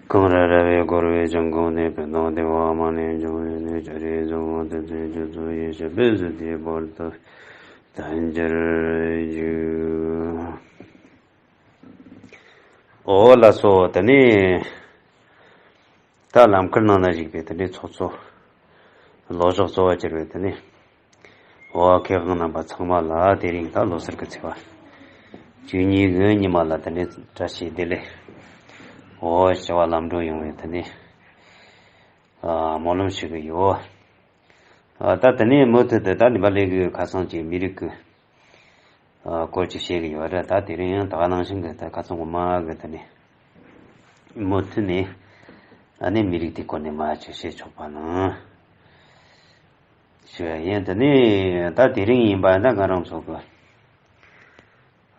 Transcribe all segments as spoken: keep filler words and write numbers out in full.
གངས་ར་ར་བས་བསྐོར་བའི་ལྗང་གུ་ནས། ཕན་དང་བདེ་བ་མ་ལུས་འབྱུང་བའི་གནས། ཆུ་རེ་ཟུང་དུ་ཚུད་ཆུ་ཚོད་ཡེ་ཤེས་པའི་ཟུར་དེ་བར་དུ་ཐལ་འགྱུར་འགྱུར། འོ་ལགས་སོ། དེ་ནས་ད་ལམ་ཁར་ནང་ན་བཞུགས་པའི་དེ་འདྲའི་ཚོགས་གཙོ་ལོ་ཕྱོགས་གཙོ་བོ་གྱུར་པའི་དེ་ནས་འོ་མཁས་དབང་རྣམ་པ་ཚང་མ་ལ་དེ་རིང་ད་ལོ་གསར་གྱི་ཚེས་པ་བཅུ་གཉིས་གི་ཉི་མ་ལ་དེ་འདྲའི་བཀྲ་ཤིས་བདེ་ལེགས། འོ་བྱ་བ་ལམ་འགྲོ་ཡོང་བའི་དེ་ནས་ཨ་སྨོན་ལམ་ཞུ་གི་ཡོད། ཨ་ད་དེ་ནས་མུ་མཐུད་དུ་ད་ནི་མ་ལས་གི་ཁ་སང་གི་མི་རིགས་ཀྱི་ཨ་སྐོར་ཅིག་བཤད་གི་ཡོད་རེད། ད་དེ་རིང་ཡང་ད་ག་ནང་བཞིན་གི་ད་ཁ་སང་གི་མ་གི་དེ་ནས་མུ་མཐུད་ནས་ཨ་ནི་མི་རིགས་དེ་སྐོར་ནས་མ་ཅིག་བཤད་ཆོག་པ་ན་ཞུ་ཡ་ཡིན། དེ་ནས་ད་དེ་རིང་ཡིན་པ་ད་ང་རང་ཚོ་གི་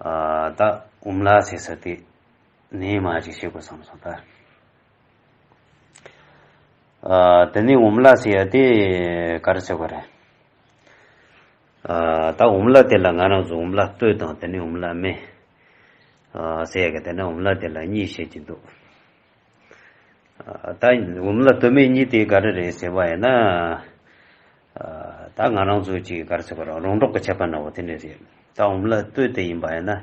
ཨ་ད་ཨུམ་ལ་ཟེར་ས་དེ་ནས་མ་ཅིག་བཤད་དགོས་བསམ་སོང་། ད་ཨ་དེ་ནས་ཨུམ་ལ་ཟེར་ཡ་དེ་ག་རེ་ཟེར་དགོས་རེད། ཨ་ད་ཨུམ་ལ་དེ་ལ་ང་རང་ཚོ་ཨུམ་ལ་སྟོད་དང་དེ་ནས་ཨུམ་ལ་སྨད་ཨ་ཟེར་ཡ་གི་དེ་ནས་ཨུམ་ལ་དེ་ལ་གཉིས་བཤད་ཀྱི་འདུག་ཨ་ད་ཨུམ་ལ་སྟོད་སྨད་གཉིས་དེ་ག་རེ་རེད་ཟེར་བ་ཡིན་ན། ཨ་ད་ང་རང་ཚོ་ཅིག་ག་རེ་ཟེར་དགོས་རེད། རོང་འབྲོག་གི་ཁྱད་པར་འདྲ་བོ་དེ་འདྲ་རེད། ད་ཨུམ་ལ་སྟོད་དེ་ཡིན་པ་ཡིན་ན།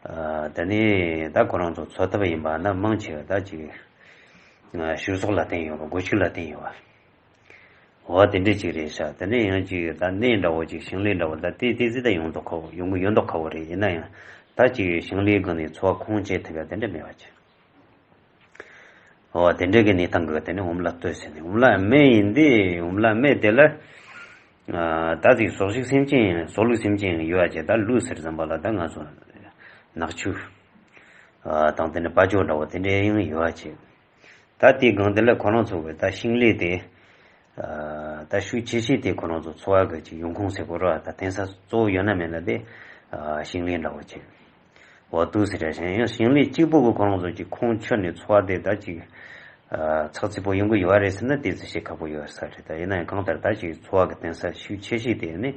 ཨ་དེ་ནས་ད་ཁོ་རང་ཚོ་འཚོ་ཐབས་ཡིན་པ་ན་མང་ཆེ་བ་ད་ཅིག་ཨ་ཕྱུགས་ཟོག་ལ་བརྟེན་ཡོད་པ། སྒོ་ཕྱུགས་ལ་བརྟེན་ཡོད་པ། འོ་དེ་འདྲ་ཅིག་རེད་ཤག་དེ་ནས་ཡང་ཅིག་ད་གནས་འདྲ་བོ་ཅིག་ཞིང་ལས་འདྲ་བོ་ད་དེ་དེ་ཙི་ད་ཡོང་མདོག་ཁ་བོ་ཡོང་གི་ཡོད་མདོག་ཁ་བོ་རེད། ཡིན་ན་ཡང་ད་ཅིག་ཞིང་ལས་སྒང་ནས་འཚོ་བ་ཁུངས་སྐྱེལ་ཐུབ་ཡ་དེ་འདྲ་མེད་པ་ཅིག་འོ་དེ་འདྲ་གི་གནས་སྟངས་གི་དེ་ནས་ཨུམ་ལ་སྟོད་ཟེར་ནས། ཨུམ་ལ་སྨད་ཡིན་དེ། ཨུམ་ལ་སྨད་དེ་ལ་ཨ་ད་ཅིག་ཟོག་ཞིག་སེམས་ཅན་ཟོག་ལུག་སེམས་ཅན་ཡོད་པ་ཅིག་ད་ལུག་ཟེར་ཙམ་པ་ལ་ད་ང་ཚོ་ནག་ཆུ་ཨ་དང་དེ་ནས་དཔལ་འབྱོར་འདྲ་བོ་དེ་འདྲ་ཡང་ཡོད་པ་ཅིག་ད་དེའི་སྒང་དེ་ལ་ཁོ་རང་ཚོ་གི་ད་ཞིང་ལས་དེ་ཨ་ད་ཤུགས་ཆེ་ཤོས་དེ་ཁོ་རང་ཚོ་འཚོ་བ་གི་ཅིག་ཡོང་ཁུངས་ཟེར་དགོས་རེད་བ། ད་བརྟེན་ས་གཙོ་བོ་ཡོད་ན་མེད་ན་དེ་ཨ་ཞིང་ལས་འདྲ་བོ་ཅིག་འོ་འདུག་ཟེར་ར། གཞན་ཡང་ཞིང་ལས་གཅིག་པོ་གི་ཁོ་རང་ཚོ་ཅིག་ཁུངས་འཁྱོལ་ནས་འཚོ་བ་དེ་ད་ཅིག་ཨ་ཚགས་ཚུད་པོ་ཡོང་གི་ཡོད་རེད་ཟེར་ན་དེ་ཚོ་བཤད་ཁག་པོ་ཡོད་ས་རེད། ད་ཡིན་ན་ཡང་གང་ལྟར་ད་ཅིག་འཚོ་བ་གི་བརྟེན་ས་ཤུགས་ཆེ་ཤོས་དེ་ནི་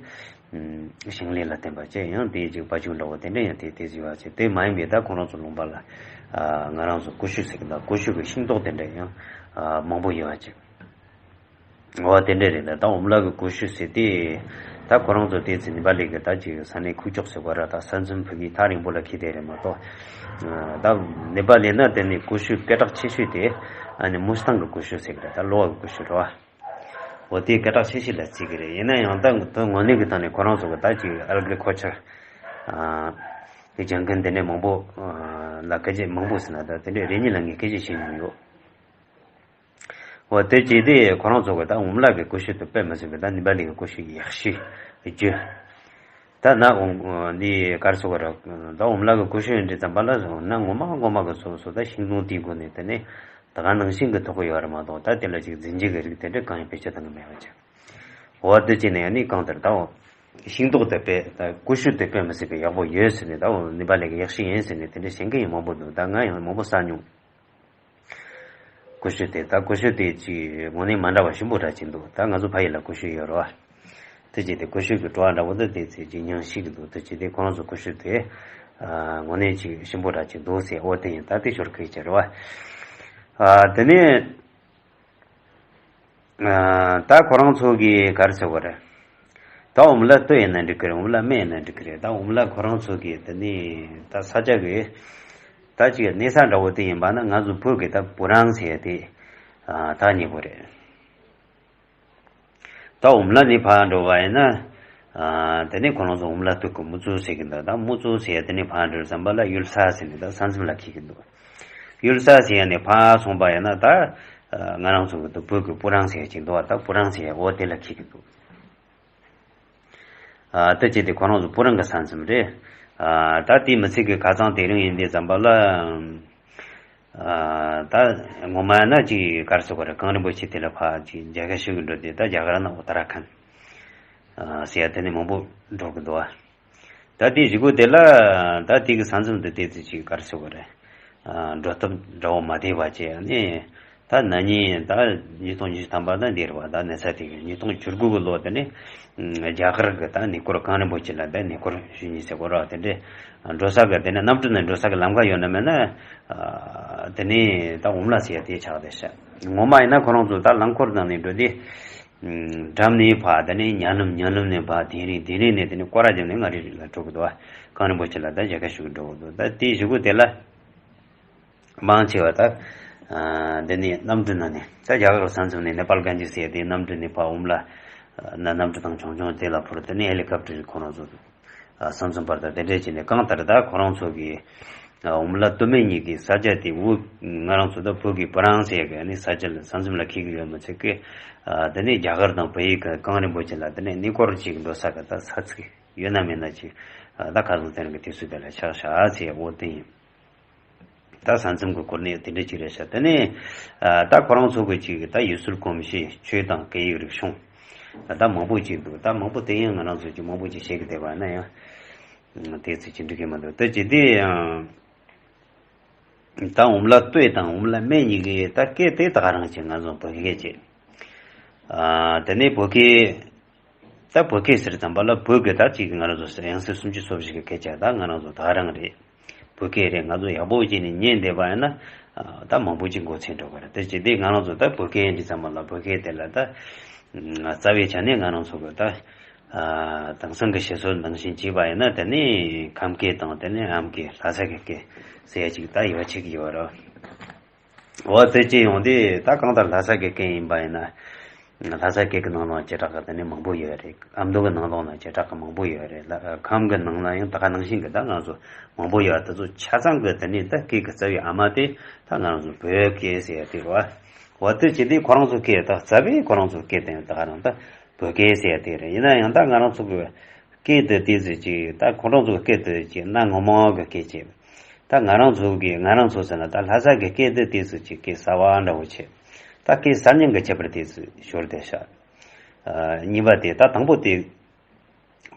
ཨ་ཞིང་ལས་ལ་བརྟེན་པ་བྱས། ཡང་དེ་ཅིག་བ་ཕྱུགས་འདྲ་བོ་དེ་འདྲ་ཡང་དེ་དེ་ཟེར་བ་བྱས། དེ་མ་ཡིན་པའི་ད་ཁོ་རང་ཚོ་ལུང་པ་ལ་ཨ་ང་རང་ཚོ་ཀུ་ཤུ་ཟེར་གི་འདུག་ཀུ་ཤུ་གི་ཤིང་ཏོག་དེ་འདྲ་ཡང་ཨ་མང་པོ་ཡོད་པ་ཅིག་འོ་དེ་འདྲ་རེད། ད་ད་ཨུམ་ལ་གི་ཀུ་ཤུ་ཟེར་དེ་ད་ཁོ་རང་ཚོ་དེ་ཚེ་ནེ་པ་ལི་གི་ད་ཅིག་ས་གནས་ཁུག་ཀྱོག་ཟེར་བ་ར། ད་ས་མཚམས་ཕ་གི་ཐག་རིང་པོ་ལ་འཁེལ་བསྡད་རེད་མ་གཏོགས། ཨ་ད་ནེ་པ་ལི་ན་དེ་ནི་ཀུ་ཤུ་སྐད་གྲགས་ཆེ་ཤོས་དེ་ཨ་ནི་མུ་སི་ཐང་གི་ཀུ་ཤུ་ཟེར་གི་རེད། ད་གློ་བ་གི་ཀུ་ཤུ་རེད་བ། འོ་དེ་སྐད་གྲགས་ཆེ་ཤོས་ལ་བརྩི་གི་རེད། ཡིན་ན་ཡང་ད་དོན་དངོས་གནས་ཀྱི་སྟེང་ནས་ཁོ་རང་ཚོ་གི་ད་ཅིག་ཨེ་གྷི་རི་ཁལ་ཆར་ཨ་གི་སྦྱང་མཁན་དེ་འདྲ་མང་པོ་ཨ་ལ་སྐད་ཆ་མང་པོ་ཟེར་ན་ད་དེ་འདྲ་རེ་གཉིས་ལ་ངས་སྐད་ཆ་བཤད་མྱོང་ཡོད། འོ་དེ་བྱས་ཏེ་ཁོ་རང་ཚོ་གི་ད་ཨུམ་ལ་གི་ཀུ་ཤུ་དེ་དཔེ་མི་སྲིད་པའི་ད་ནེ་པ་ལི་གི་ཀུ་ཤུ་ཡག་ཤོས་རྒྱུ། ད་ན་འོང་འདི་ག་རེ་ཟེར་དགོས་རེད། ད་ཨུམ་ལ་གི་ཀུ་ཤུ་ཡིན་དུས་ཙམ་པ་ལ་ན་ངོ་མ་ངོ་མ་གི་སོ་སོ་ད་ཤིང་སྡོང་དེའི་སྒོ་ནས་དེ་ནས་ད་ག་ནང་བཞིན་གི་ཐོག་གི་ཡོད་རེད་མ་གཏོགས། ད་དེ་ལ་ཅིག་རྫས་འགྱུར་གི་རིགས་དེ་འདྲ་གང་ཡང་བེད་སྤྱོད་གཏོང་གི་མེད་པ་ཅིག་འོ་དེ་བྱས་ནས་ནི་གང་ལྟར་ད་འོ་ཤིང་ཏོག་དེ་དཔེ་ད་ཀུ་ཤུ་དེ་དཔེ་མི་སྲིད་པའི་ཡག་པོ་ཡོད་ཟེར་ནས། ད་འོ་ནེ་པ་ལི་གི་ཡག་ཤོས་ཡིན་ཟེར་ནས་དེ་འདྲ་བཤད་མཁན་ཡང་མང་པོ་འདུག་ད་ང་ཡང་མང་པོ་ཟ་མྱོང་། ཀུ་ཤུ་དེ་ད་ཀུ་ཤུ་དེ་ཅིག་དངོས་གནས་མ་འདྲ་བ་ཞིམ་པོ་འདྲ་ཅིག་འདུག་ད་ང་ཚོ་ཕ་ཡུལ་ལ་ཀུ་ཤུ་ཡོད་རེད་བ། དེ་ཅིག་དེ་ཀུ་ཤུ་གི་བྲོ་བ་འདྲ་བོ་འདི་དེ་ཚེ་ཅིག་མྱང་ཤེས་ཀྱི་འདུག་དེ་ཅིག་དེ་ཁོ་རང་ཚོ་ཀུ་ཤུ་དེ་ཨ་དངོས་གནས་ཅིག་ཞིམ་པོ་འདྲ་ཅིག་འདུག་ཟེར། འོ་དེ་ཡིན། ད་དེ་ཞོར་ཁུལ་གྱི་རེད་བ། ཨ་དེ་ནས་ཨ་ད་ཁོ་རང་ཚོ་གི་ག་རེ་ཟེར་དགོས་རེད། ད་ཨུམ་ལ་སྟོད་ཡིན་ན་འགྲིག་གི་རེད། ཨུམ་ལ་སྨད་ཡིན་ན་འགྲིག་གི་རེད། ད་ཨུམ་ལ་ཁོ་རང་ཚོ་གི་དེ་ནི་ད་ས་ཆ་གི་ད་ཅིག་གནས་ས་འདྲ་བོ་དེ་ཡིན་པ་ན་ང་ཚོ་བོད་ཀྱི་ད་བུ་རང་ཟེར་ཡ་དེ་ཨ་ད་ཉེ་པོ་རེད། ད་ཨུམ་ལ་ནས་ཕར་འགྲོ་བ་ཡིན་ན་ཨ་དེ་ནས་ཁོ་རང་ཚོ་ཨུམ་ལ་སྟོད་ཀྱི་མུ་ཙུ་ཟེར་གི་འདུག་ད་མུ་ཙུ་ཟེར་ཡ་དེ་ནས་ཕར་འགྲོ་བསམ་པ་ལ་ཡུལ་ས་ཟེར་ནས་ད་ས་མཚམས་ལ་འཁེལ་གི་འདུག་ཡུལ་ས་ཟེར་ཡ་ནས་ཕར་སོང་པ་ཡིན་ན་ད་ཨ་ང་རང་ཚོ་གི་ད་བོད་ཀྱི་སྤུ་རང་ཟེར་ཡ་ཅིག་འདུག་ད་སྤུ་རང་ཟེར་ཡ་འོ་དེ་ལ་འཁེལ་གི་འདུག་ཨ་ད་ཅི་དེ་ཁོ་རང་ཚོ་སྤུ་རང་གི་ས་མཚམས་རེད། ཨ་ད་དེ་མི་ཚིག་གི་ཁ་ཚང་དེ་རིང་ཡིན་དུས་ཙམ་པ་ལ། ཨ་ད་ངོ་མ་ན་ཅིག་ག་རེ་ཟེར་དགོས་རེད། གངས་རིན་པོ་ཆེ་དེ་ལ་ཕར་ཅིག་མཇལ་ཁ་ཞུ་གི་འགྲོ་དུས་ད་རྒྱ་གར་ན་ཨུ་ཏ་ར་ཁན་ཨ་ཟེར་ཡ་དེ་ནས་མང་པོ་འགྲོ་གི་འདུག་ད་དེ་གཞུག་གུ་དེ་ལ་ད་དེ་གི་ས་མཚམས་དེ་དེ་ཚོ་ཅིག་ག་རེ་ཟེར་དགོས་རེད། ཨ་འགྲོ་ཐབས་འདྲ་བོ་མ་བདེ་བ་བྱས་ནས་ད། ད་ན་ནིང་ད་ཉིས་སྟོང་ཉི་ཤུ་ཐམ་པ་ད་འདིར་བ་ད་གནས་ས་དེ་གི་ཉིས་སྟོང་བཅུ་དགུ་གི་ལོ་དེ་ནས་རྒྱ་གར་གི་ད་གནས་སྐོར་གངས་རིན་པོ་ཆེ་ལ་ད་གནས་སྐོར་ཞུ་ནི་ཟེར་གོ་ར། དེ་འདྲས་འགྲོ་ས་གི་དེ་ནས་གནམ་གྲུ་ནས་འགྲོ་ས་གི་ལམ་ཁ་ཡོད་ན་མེད་ན། དེ་ནས་ད་འོམ་ལ་ཟེར་ཡ་དེ་ཆགས་བསྡད་ཤག་ངོ་མ་ཡིན་ན་ཁོ་རང་ཚོ་ད་རླངས་འཁོར་ནང་ནས་འགྲོ་དུས། འགྲམ་ནས་ཕར་དེ་ནས་ཉ་ནུམ། ཉ་ནུམ་ནས་ཕར་དིང་རི། དིང་རི་ནས་དེ་ནས་སྐོར་ར་བརྒྱབ་ནས་མངའ་རིས་ལ་འགྲོ་གི་འདུག་བ། གངས་རིན་པོ་ཆེ་ལ་ད་མཇལ་ཁ་ཞུ་གི་འགྲོ་གི་འདུག་ད་དེའི་གཞུག་གུ་དེ་ལ་མང་ཆེ་བ་ད་འདི་ནས་གནམ་གྲུ་ནང་ནས། ད་རྒྱ་གར་ས་མཚམས་ནས་ནེ་པཱལ་གན་ཇི་ཟེར་དེའི་གནམ་གྲུ་ནས་ཕར་འོམ་ལ་ན་གནམ་གྲུ་དང་ཆུང་ཆུང་དེ་ལ་འཕུར། དེ་ནས་ཧེ་ལི་ཀོབ་ཊར་ཁོ་རང་ཚོ་ས་མཚམས་བར་དུ་དེ་འདྲས་བྱས་ནས། གང་ལྟར་ད་ཁོ་རང་ཚོ་གི་འོམ་ལ་སྟོད་སྨད་གཉིས་ཀྱི་ས་ཆ་དེ། འོ་ང་རང་ཚོ་ད་བོད་ཀྱི་བུ་རང་ཟེར་གི་ནི་ས་ཆ་ལ་ས་མཚམས་ལ་འཁེལ་གི་ཡོད་མི་ཚད་ཀི། དེ་ནས་རྒྱ་གར་དང་བལ་ཡུལ་གྱི་གངས་རིན་པོ་ཆེ་ལ་དེ་ནས་གནས་སྐོར་ཅིག་འགྲོ་ས་གི་ད་ས་ཚིགས་ཡོད་ན་མེད་ན་ཅིག་ད་ཁ་སང་དེ་རིང་གི་དུས་ཚོད་དེ་ལ་ཆགས་ཤག་ཟེར། འོ་དེ་ཡིན། ད་ས་མཚམས་ཀྱི་སྐོར་ནས་དེ་འདྲ་ཅིག་རེད་ཤག་དེ་ནས་ད་ཁོ་རང་ཚོ་གི་ཅིག་ད་ཡུལ་སྲོལ་གོམས་གཤིས། ཆོས་དང་སྐད་ཡིག་རིག་གཞུང་ད་མང་པོ་ཅིག་འདུག་ད་མང་པོ་དེ་ཡང་ང་རང་ཚོ་ཅིག་མང་པོ་ཅིག་བཤད་གི་བསྡད་པ་ན་ཡང་དེ་ཚོ་ཅིག་འགྲིག་གི་མི་འདུག་ད་ཅི་སྟེ་ཡང་ད་འོམ་ལ་སྟོད་དང་འོམ་ལ་སྨད་གཉིས་ཀའི་ད་སྐད་དེ་ད་ག་རང་ཅིག་ང་ཚོ་བོད་སྐད་ཅིག་དེ་ནས་བོད་སྐད། ད་བོད་སྐད་ཟེར་ཙམ་པ་ལ་བོད་ཀྱི་ད་ཅིག་ང་རང་ཚོ་ཡང་སྲིད་སུམ་ཅུ་སོ་བཞི་གི་སྐད་ཆ་ད་ང་རང་ཚོ་ད་ག་རང་རེད། བོད་སྐད་རེད། ང་ཚོ་ཡག་པོ་བྱས་ནས་ཉན་བསྡད་པ་ཡིན་ན་ད་མང་པོ་ཅིག་མགོ་ཚོས་འགྲོ་གི་རེད། དེ་བྱས་དུས་ང་རང་ཚོ་ད་བོད་སྐད་ཡིན་དུས་ཙམ་པ་ལ་བོད་སྐད་དེ་ལ་ད་རྩ་བའི་ཆ་ནས་ང་རང་ཚོ་གི་ད་དེང་སང་གི་བཤད་སྲོལ་ནང་བཞིན་བྱས་པ་ཡིན་ན། དེ་ནས་ཁམས་སྐད་དང་དེ་ནས་ཨམ་སྐད། ལྷ་ས་གི་སྐད་ཟེར་ཡ་ཅིག་ད་ཡོད་ཆེ་གི་ཡོད་རེད། འོ་དེ་ཅི་ཡོང་དུས་ད་གང་ལྟར་ལྷ་ས་གི་སྐད་ཡིན་པ་ཡིན་ན། ལྷ་ས་སྐད་ཀྱི་ནང་ལོགས་བྱེ་བྲག་གི་དེ་ནས་མང་པོ་ཡོད་རེད། ཨ་མདོ་གི་ནང་ལོགས་ན་བྱེ་བྲག་གི་མང་པོ་ཡོད་རེད། ལ་ཁམས་ཀྱི་ནང་ལ་ཡང་ད་ག་ནང་བཞིན་གྱི་ད་ང་ཚོ་མང་པོ་ཡོད་རེད། དེ་ཚོ་ཆ་ཚང་གི་དེ་ནས་ད་སྐད་ཀྱི་རྩ་བའི་ཨ་མ་དེ་ད་ང་ཚོ་བོད་སྐད་ཟེར་ཡ་དེ་རེད་བ། འོ་དེ་བྱེད་དུས་ཁོ་རང་ཚོ་སྐད་ད་རྩ་བའི་ཁོ་རང་ཚོ་སྐད་དེ་ད་ག་རང་ད་བོད་སྐད་ཟེར་ཡ་དེ་རེད། ཡིན་ན་ཡང་ད་ང་རང་ཚོ་གི་སྐད་དེ་དེ་ཚོ་ཅིག་ད་ཁོ་རང་ཚོ་གི་སྐད་དེ་ཅིག་གནའ་སྔ་མོ་གི་སྐད་ཅིག་ད་ང་རང་ཚོ་གི་ང་རང་ཚོ་ཟེར་ན་ད་ལྷ་ས་གི་སྐད་དེ་དེ་ཚོ་ཅིག་སྐད་གསར་བ་འདྲ་བོ་བྱས། ད་སྐད་གསར་རྙིང་གི་ཁྱད་པར་དེ་ཚོ་ཤོར་བསྡད་ཤག་གཉིས་པ་དེ་ད་དང་པོ་དེ་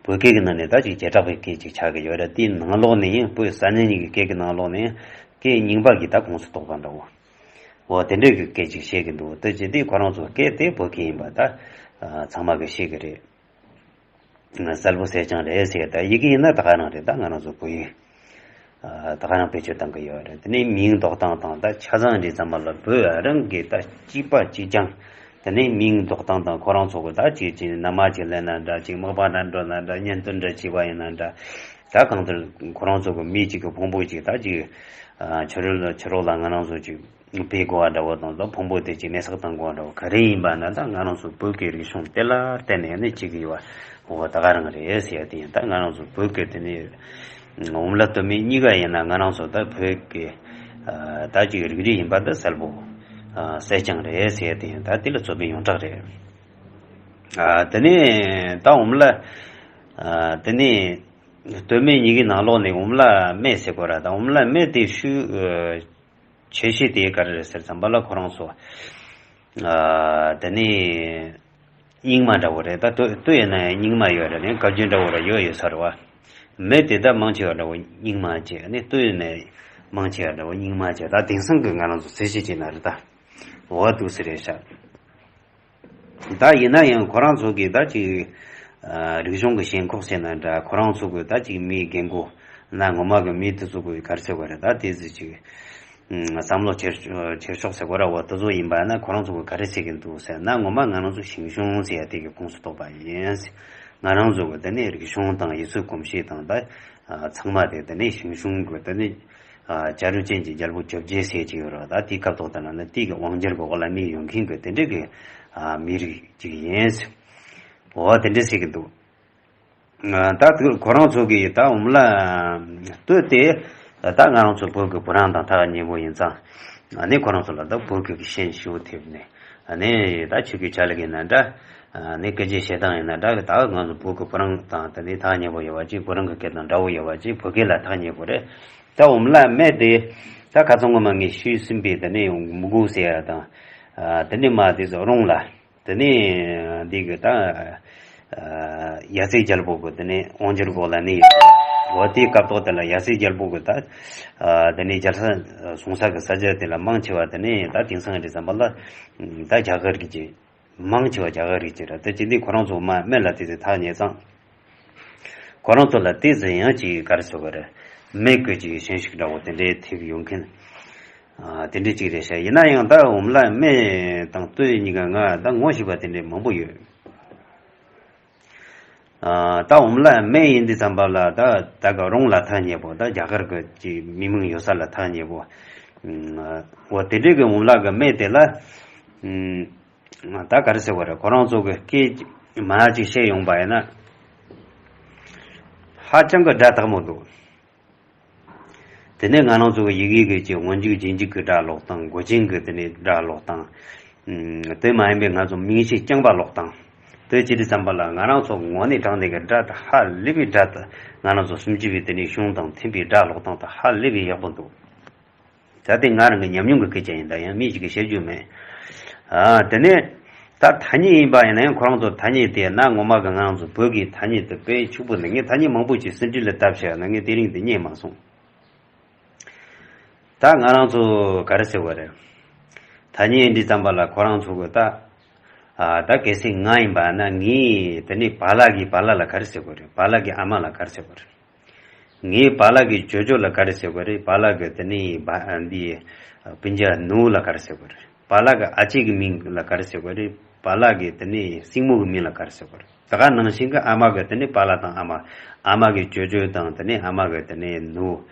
བོད་སྐད་ཀྱི་ནང་ནས་ད་ཅིག་བྱེ་བྲག་པའི་སྐད་ཅིག་ཆགས་ཀྱི་ཡོད་རེད། དེའི་ནང་ལོགས་ནས་ཡང་བོད་གསར་རྙིང་གི་སྐད་ཀྱི་ནང་ལོགས་ནས་ཡང་སྐད་རྙིང་པ་གི་ད་ཁོངས་སུ་གཏོགས་པ་འདྲ་བོ། འོ་དེ་འདྲའི་གི་སྐད་ཅིག་བཤད་ཀྱི་འདུག་དེ་བྱེད་དུས་ཁོ་རང་ཚོ་སྐད་དེ་བོད་སྐད་ཡིན་པ་ད་ཚང་མ་གི་ཤེས་ཀྱི་རེད། གསལ་པོ་གསལ་རྐྱང་རེད་ཟེར། ད་ཡི་གེ་ཡིན་ན་ད་ག་རང་རེད། ད་ང་རང་ཚོ་བོད་ཡིག་ད་ག་རང་བེད་སྤྱོད་གཏང་གི་ཡོད་རེད། དེ་ནས་མིང་འདོགས་སྟངས་དང་ད་ཆ་ཚང་འདི་ཙམ་པ་ལ་བོད་རང་གི་ད་གཅིག་པ་གཅིག་རྐྱང་། དེ་ནས་མིང་འདོགས་སྟངས་དང་ཁོ་རང་ཚོ་གི་ད་ཅིག་ཅིག་མནའ་མ་ཅིག་ལེན་ན་འདྲ། ཅིག་མག་པ་འདྲ་འགྲོ་ན་འདྲ། གཉེན་སྟོན་འདྲ་བྱས་པ་ཡིན་ན་འདྲ། ད་གང་ལྟར་ཁོ་རང་ཚོ་གི་མི་གཅིག་གི་ཕུང་པོ་གཅིག་ད་ཅིག་ཕྱི་རོལ་ཕྱི་རོལ་ལ་ང་རང་ཚོ་ཅིག་སྤེལ་དགོས་པ་འདྲ་བོ་དང་། ད་ཕུང་པོ་དེ་ཅིག་མེ་སྲེག་བཏང་དགོས་པ་འདྲ་བོ་ག་རེ་ཡིན་པ་ན། ད་ང་རང་ཚོ་བོད་ཀྱི་རིག་གཞུང་དེ་ལ་བརྟེན་ནས་ནི་བྱེད་ཀྱི་ཡོད་པ་འོ་ད་ག་རང་རེད་ཟེར་ཡ་དེ་ཡིན། ད་ང་རང་ཚོ་བོད་ཀྱི་དེ་ནི་འོམ་ལ་སྟོད་སྨད་གཉིས་ཀ་ཡིན་ན་ང་རང་ཚོ་ད་བོད་ཀྱི་ད་ཅིག་རིགས་རུས་ཡིན་པ་ད་གསལ་པོ་གསལ་རྐྱང་རེད་ཟེར་ཡ་དེ་ཡིན། ད་དེ་ལ་རྩོད་པའི་ཡོངས་གྲགས་རེད། དེ་ནས་ད་འོམ་ལ་དེ་ནས་སྟོད་སྨད་གཉིས་ཀའི་ནང་ལོགས་ནས་འོམ་ལ་སྨད་ཟེར་དགོས་ར། ད་འོམ་ལ་སྨད་དེ་ཤུ་ཆེ་ཤོས་དེ་ག་རེ་རེད་ཟེར་ཙམ་པ་ལ་ཁོ་རང་ཚོ་ཨ་དེ་ནས་རྙིང་མ་འདྲ་བོ་རེད། ད་སྟོད་སྟོད་ཡིན་ན་ཡང་རྙིང་མ་ཡོད་རེད། ནས་བཀའ་བརྒྱུད་འདྲ་བོ་ར་ཡོད་ཡོད་ས་རེད་བ། སྨད་དེ་ད་མང་ཆེ་བ་འདྲ་བོ་རྙིང་མ་བྱས། ནས་སྟོད་ཡིན་ན་མང་ཆེ་བ་འདྲ་བོ་རྙིང་མ་བྱས། ད་དེང་སང་གི་ང་རང་ཚོ་ཟེར་བཤད་བྱས་ན་རེད། ད་འོ་འདུག་སེ་རེད་ཤག་ད་ཡིན་ན་ཡང་ཁོ་རང་ཚོ་གིས་ད་ཅིག་ཨ་རིག་གཞུང་གི་ཞེན་ཁོག་ཟེར་ན་འདྲ། ཁོ་རང་ཚོ་གི་ད་ཅིག་མིའི་རྒན་གོག་གནའ་སྔོན་མ་གི་མི་དེ་ཚོ་གི་ག་རེ་ཟེར་དགོས་རེད། ད་དེ་ཚོ་ཅིག་ཨ་བསམ་བློ་འཁྱེར་འཁྱེར་ཕྱོགས་ཟེར་དགོས་ར། འོ་དེ་ཚོ་ཡིན་པ་ན་ཁོ་རང་ཚོ་གི་ག་རེ་ཟེར་གི་འདུག་ཟེར་ན། སྔོན་མ་ང་རང་ཚོ་ཞིང་གཞུང་ཟེར་ཡ་དེ་གི་ཁོངས་སུ་གཏོགས་པ་ཡིན། ང་རང་ཚོ་གི་དེ་ནས་རིག་གཞུང་དང་ཡུལ་སྲོལ་གོམས་གཤིས་དང་ད་ཨ་ཚང་མ་དེ་དེ་ནས་ཞིང་གཞུང་གི་དེ་ནས་ཨ་བྱ་རུ་ཅན་གྱི་རྒྱལ་པོ་བཅོ་བརྒྱད་ཟེར་གྱི་ཡོད་རེད། ད་དེའི་སྐབས་ཐོག་དེ་ན་ནི་དེ་གི་དབང་སྒྱུར་གྱི་འོག་ལ་གནས་ཡོད་མཁན་གྱི་དེ་འདྲའི་གི་ཨ་མི་རིགས་ཅིག་ཡིན། འོ་དེ་འདྲ་ཟེར་གི་འདུག་ཨ་ད་དེ་ཁོ་རང་ཚོ་གི་ད་འོམ་ལ་སྟོད་དེ་ད་ང་རང་ཚོ་བོད་ཀྱི་བུ་རམ་དང་ཐག་ཉེ་པོ་ཡིན་ཙང་། ཨ་ནི་ཁོ་རང་ཚོ་ལ་ད་བོད་ཀྱི་གི་ཤན་ཞེ་པོ་ཐེབས་ནས། ཨ་ནི་ད་ཆོས་ཀྱི་ཆ་ལུགས་ཡིན་ན་འདྲ། ཨ་ནི་སྐད་ཆའི་བཤད་སྟངས་ཡིན་ན་འདྲ། ད་ང་ཚོ་བོད་ཀྱི་བུ་རམ་དང་དེ་ནས་ཐག་ཉེ་པོ་ཡོད་པ་ཅིག་བུ་རམ་གྱི་སྐད་དང་འདྲ་བོ་ཡོད་པ་ཅིག་བོད་སྐད་ལ་ཐག་ཉེ་པོ་རེད། ད་འོམ་ལ་སྨད་དེ་ད་ཁ་སང་ངོ་མ་ངས་ཞུས་ཟིན་པའི་དེ་ནས་མུ་གུ་ཟེར་ཡ་དང་། ཨ་དེ་ནས་མ་དེ་ཚོ་རོང་ལ། དེ་ནས་འདི་གི་ད་ཨ་ཡ་ཚེ་རྒྱལ་པོ་གི་དེ་ནས་དབང་སྒྱུར་འོག་ལ་གནས་ཡོད། འོ་དེའི་སྐབས་ཐོག་དེ་ལ་ཡ་སེ་རྒྱལ་པོ་གི་ད་ཨ་དེ་ནས་རྒྱལ་ས་སྲུང་ས་གི་ས་ཆ་དེ་ལ་མང་ཆེ་བ་དེ་ནས་ད་དེང་སང་རེད་བསམ་པ་ལ་ད་རྒྱ་གར་གྱི་མང་ཆེ་བ་རྒྱ་གར་རིགས་ཀྱི་ར། དེ་ཅི་འདི་ཁོ་རང་ཚོ་མ་སྨད་ལ་དེ་ཚོ་ཐག་ཉེ་ཙང་། ཁོ་རང་ཚོ་ལ་དེ་ཚོ་ཡང་ཅིག་ག་རེ་ཟེར་བ་རེད། མེད་དགོས་ཅིག་ཞན་ཞིག་འདྲ་བོ་དེ་འདྲའི་ཐེབས་ཡོང་མཁན། ཨ་དེ་འདྲའི་ཅིག་རེད་ཤག་ཡིན་ན་ཡང་ད་འོམ་ལ་སྨད་དང་སྟོད་གཉིས་ཀ་ང་ད་ངོ་ཤེས་པ་དེ་འདྲའི་མང་པོ་ཡོད། ཨ་ད་འོམ་ལ་སྨད་ཡིན་དུས་ཙམ་པ་ལ་ད་ད་ག་རོང་ལ་ཐག་ཉེ་པོ། ད་རྒྱ་གར་གི་ཅིག་མི་མང་ཡོད་ས་ལ་ཐག་ཉེ་པོ། ཨ་འོ་དེ་འདྲའི་གི་འོམ་ལ་གི་སྨད་དེ་ལ། ཨ་ད་ག་རེ་ཟེར་བ་རེད། ཁོ་རང་ཚོ་གི་སྐད་མ་ཅིག་བཤད་ཡོང་པ་ཡིན་ན། ཧ་ཅང་གི་སྒྲ་དག་མོ་འདུག་དེ་ནས་ང་རང་ཚོ་གི་ཡི་གེ་གི་ཅིག་སྔོན་འཇུག་རྗེས་འཇུག་གི་སྒྲ་ཀློག་སྟངས། མགོ་ཅན་གི་དེ་ནས་སྒྲ་ཀློག་སྟངས། ཨ་དེ་མ་ཡིན་པའི་ང་ཚོ་མིང་གཞི་རྐྱང་པ་ཀློག་སྟངས། དེ་བྱེད་དུས་ཙམ་པ་ལ་ང་རང་ཚོ་དངོས་གནས་དྲང་གནས་ཀྱི་སྒྲ་དེ་ཧ་ལས་པའི་སྒྲ་དེ་ང་རང་ཚོ་སུམ་ཅུ་པའི་དེ་ནས་གཞུང་དང་མཐུན་པའི་སྒྲ་ཀློག་སྟངས་དེ་ཧ་ལས་པའི་ཡག་པོ་འདུག་ད་དེ་ང་རང་གི་ཉམས་མྱོང་གི་སྐད་ཆ་ཡིན། ད་ཡང་མི་ཞིག་གིས་བཤད་རྒྱུ་མེད། ཨ་དེ་ནས་ད་ཐ་སྙད་ཡིན་པ་ཡིན་ན་ཡང་ཁོ་རང་ཚོ་ཐ་སྙད་དེ་ན་ངོ་མ་གི་ང་རང་ཚོ་བོད་ཀྱི་ཐ་སྙད་དེ་དཔེ་ཕྱུག་པོ་འདུག་ངས་ཐ་སྙད་མང་པོ་ཅིག་ཟིན་བྲིས་ལ་བཏབ་བཞག་ན་ངས་དེ་རིང་དེ་རྙེད་མ་སོང་། ད་ང་རང་ཚོ་ག་རེ་ཟེར་བ་རེད། ཐ་སྙད་འདི་ཙམ་པ་ལ་ཁོ་རང་ཚོ་གི་ད། ཨ་ད་གལ་སྲིད་ང་ཡིན་པ་ན་ངས་དེ་ནས་བ་ལ་གི་བ་ལ་ལ་ག་རེ་ཟེར་དགོས་རེད། བ་ལ་གི་ཨ་མ་ལ་ག་རེ་ཟེར་དགོས་རེད། ངའི་བ་ལ་གི་ཇོ་ཇོ་ལ་ག་རེ་ཟེར་དགོས་རེད། བ་ལ་གི་དེ་ནས་བ་འདི་སྤུན་ཀྱག་ནུ་ལ་ག་རེ་ཟེར་དགོས་རེད། བ་ལ་གི་ཨ་ཅེ་གི་མིང་ལ་ག་རེ་ཟེར་དགོས་རེད། བ་ལ་གི་དེ་ནས་སྲིང་མོ་གི་མིང་ལ་ག་རེ་ཟེར་དགོས་རེད། ད་ག་ནང་བཞིན་གི་ཨ་མ་གི་དེ་ནས་བ་ལ་དང་ཨ་མ། ཨ་མ་གི་ཇོ་ཇོ་དང་དེ་ནས་ཨ་མ་གི་དེ་ནས་ནུ།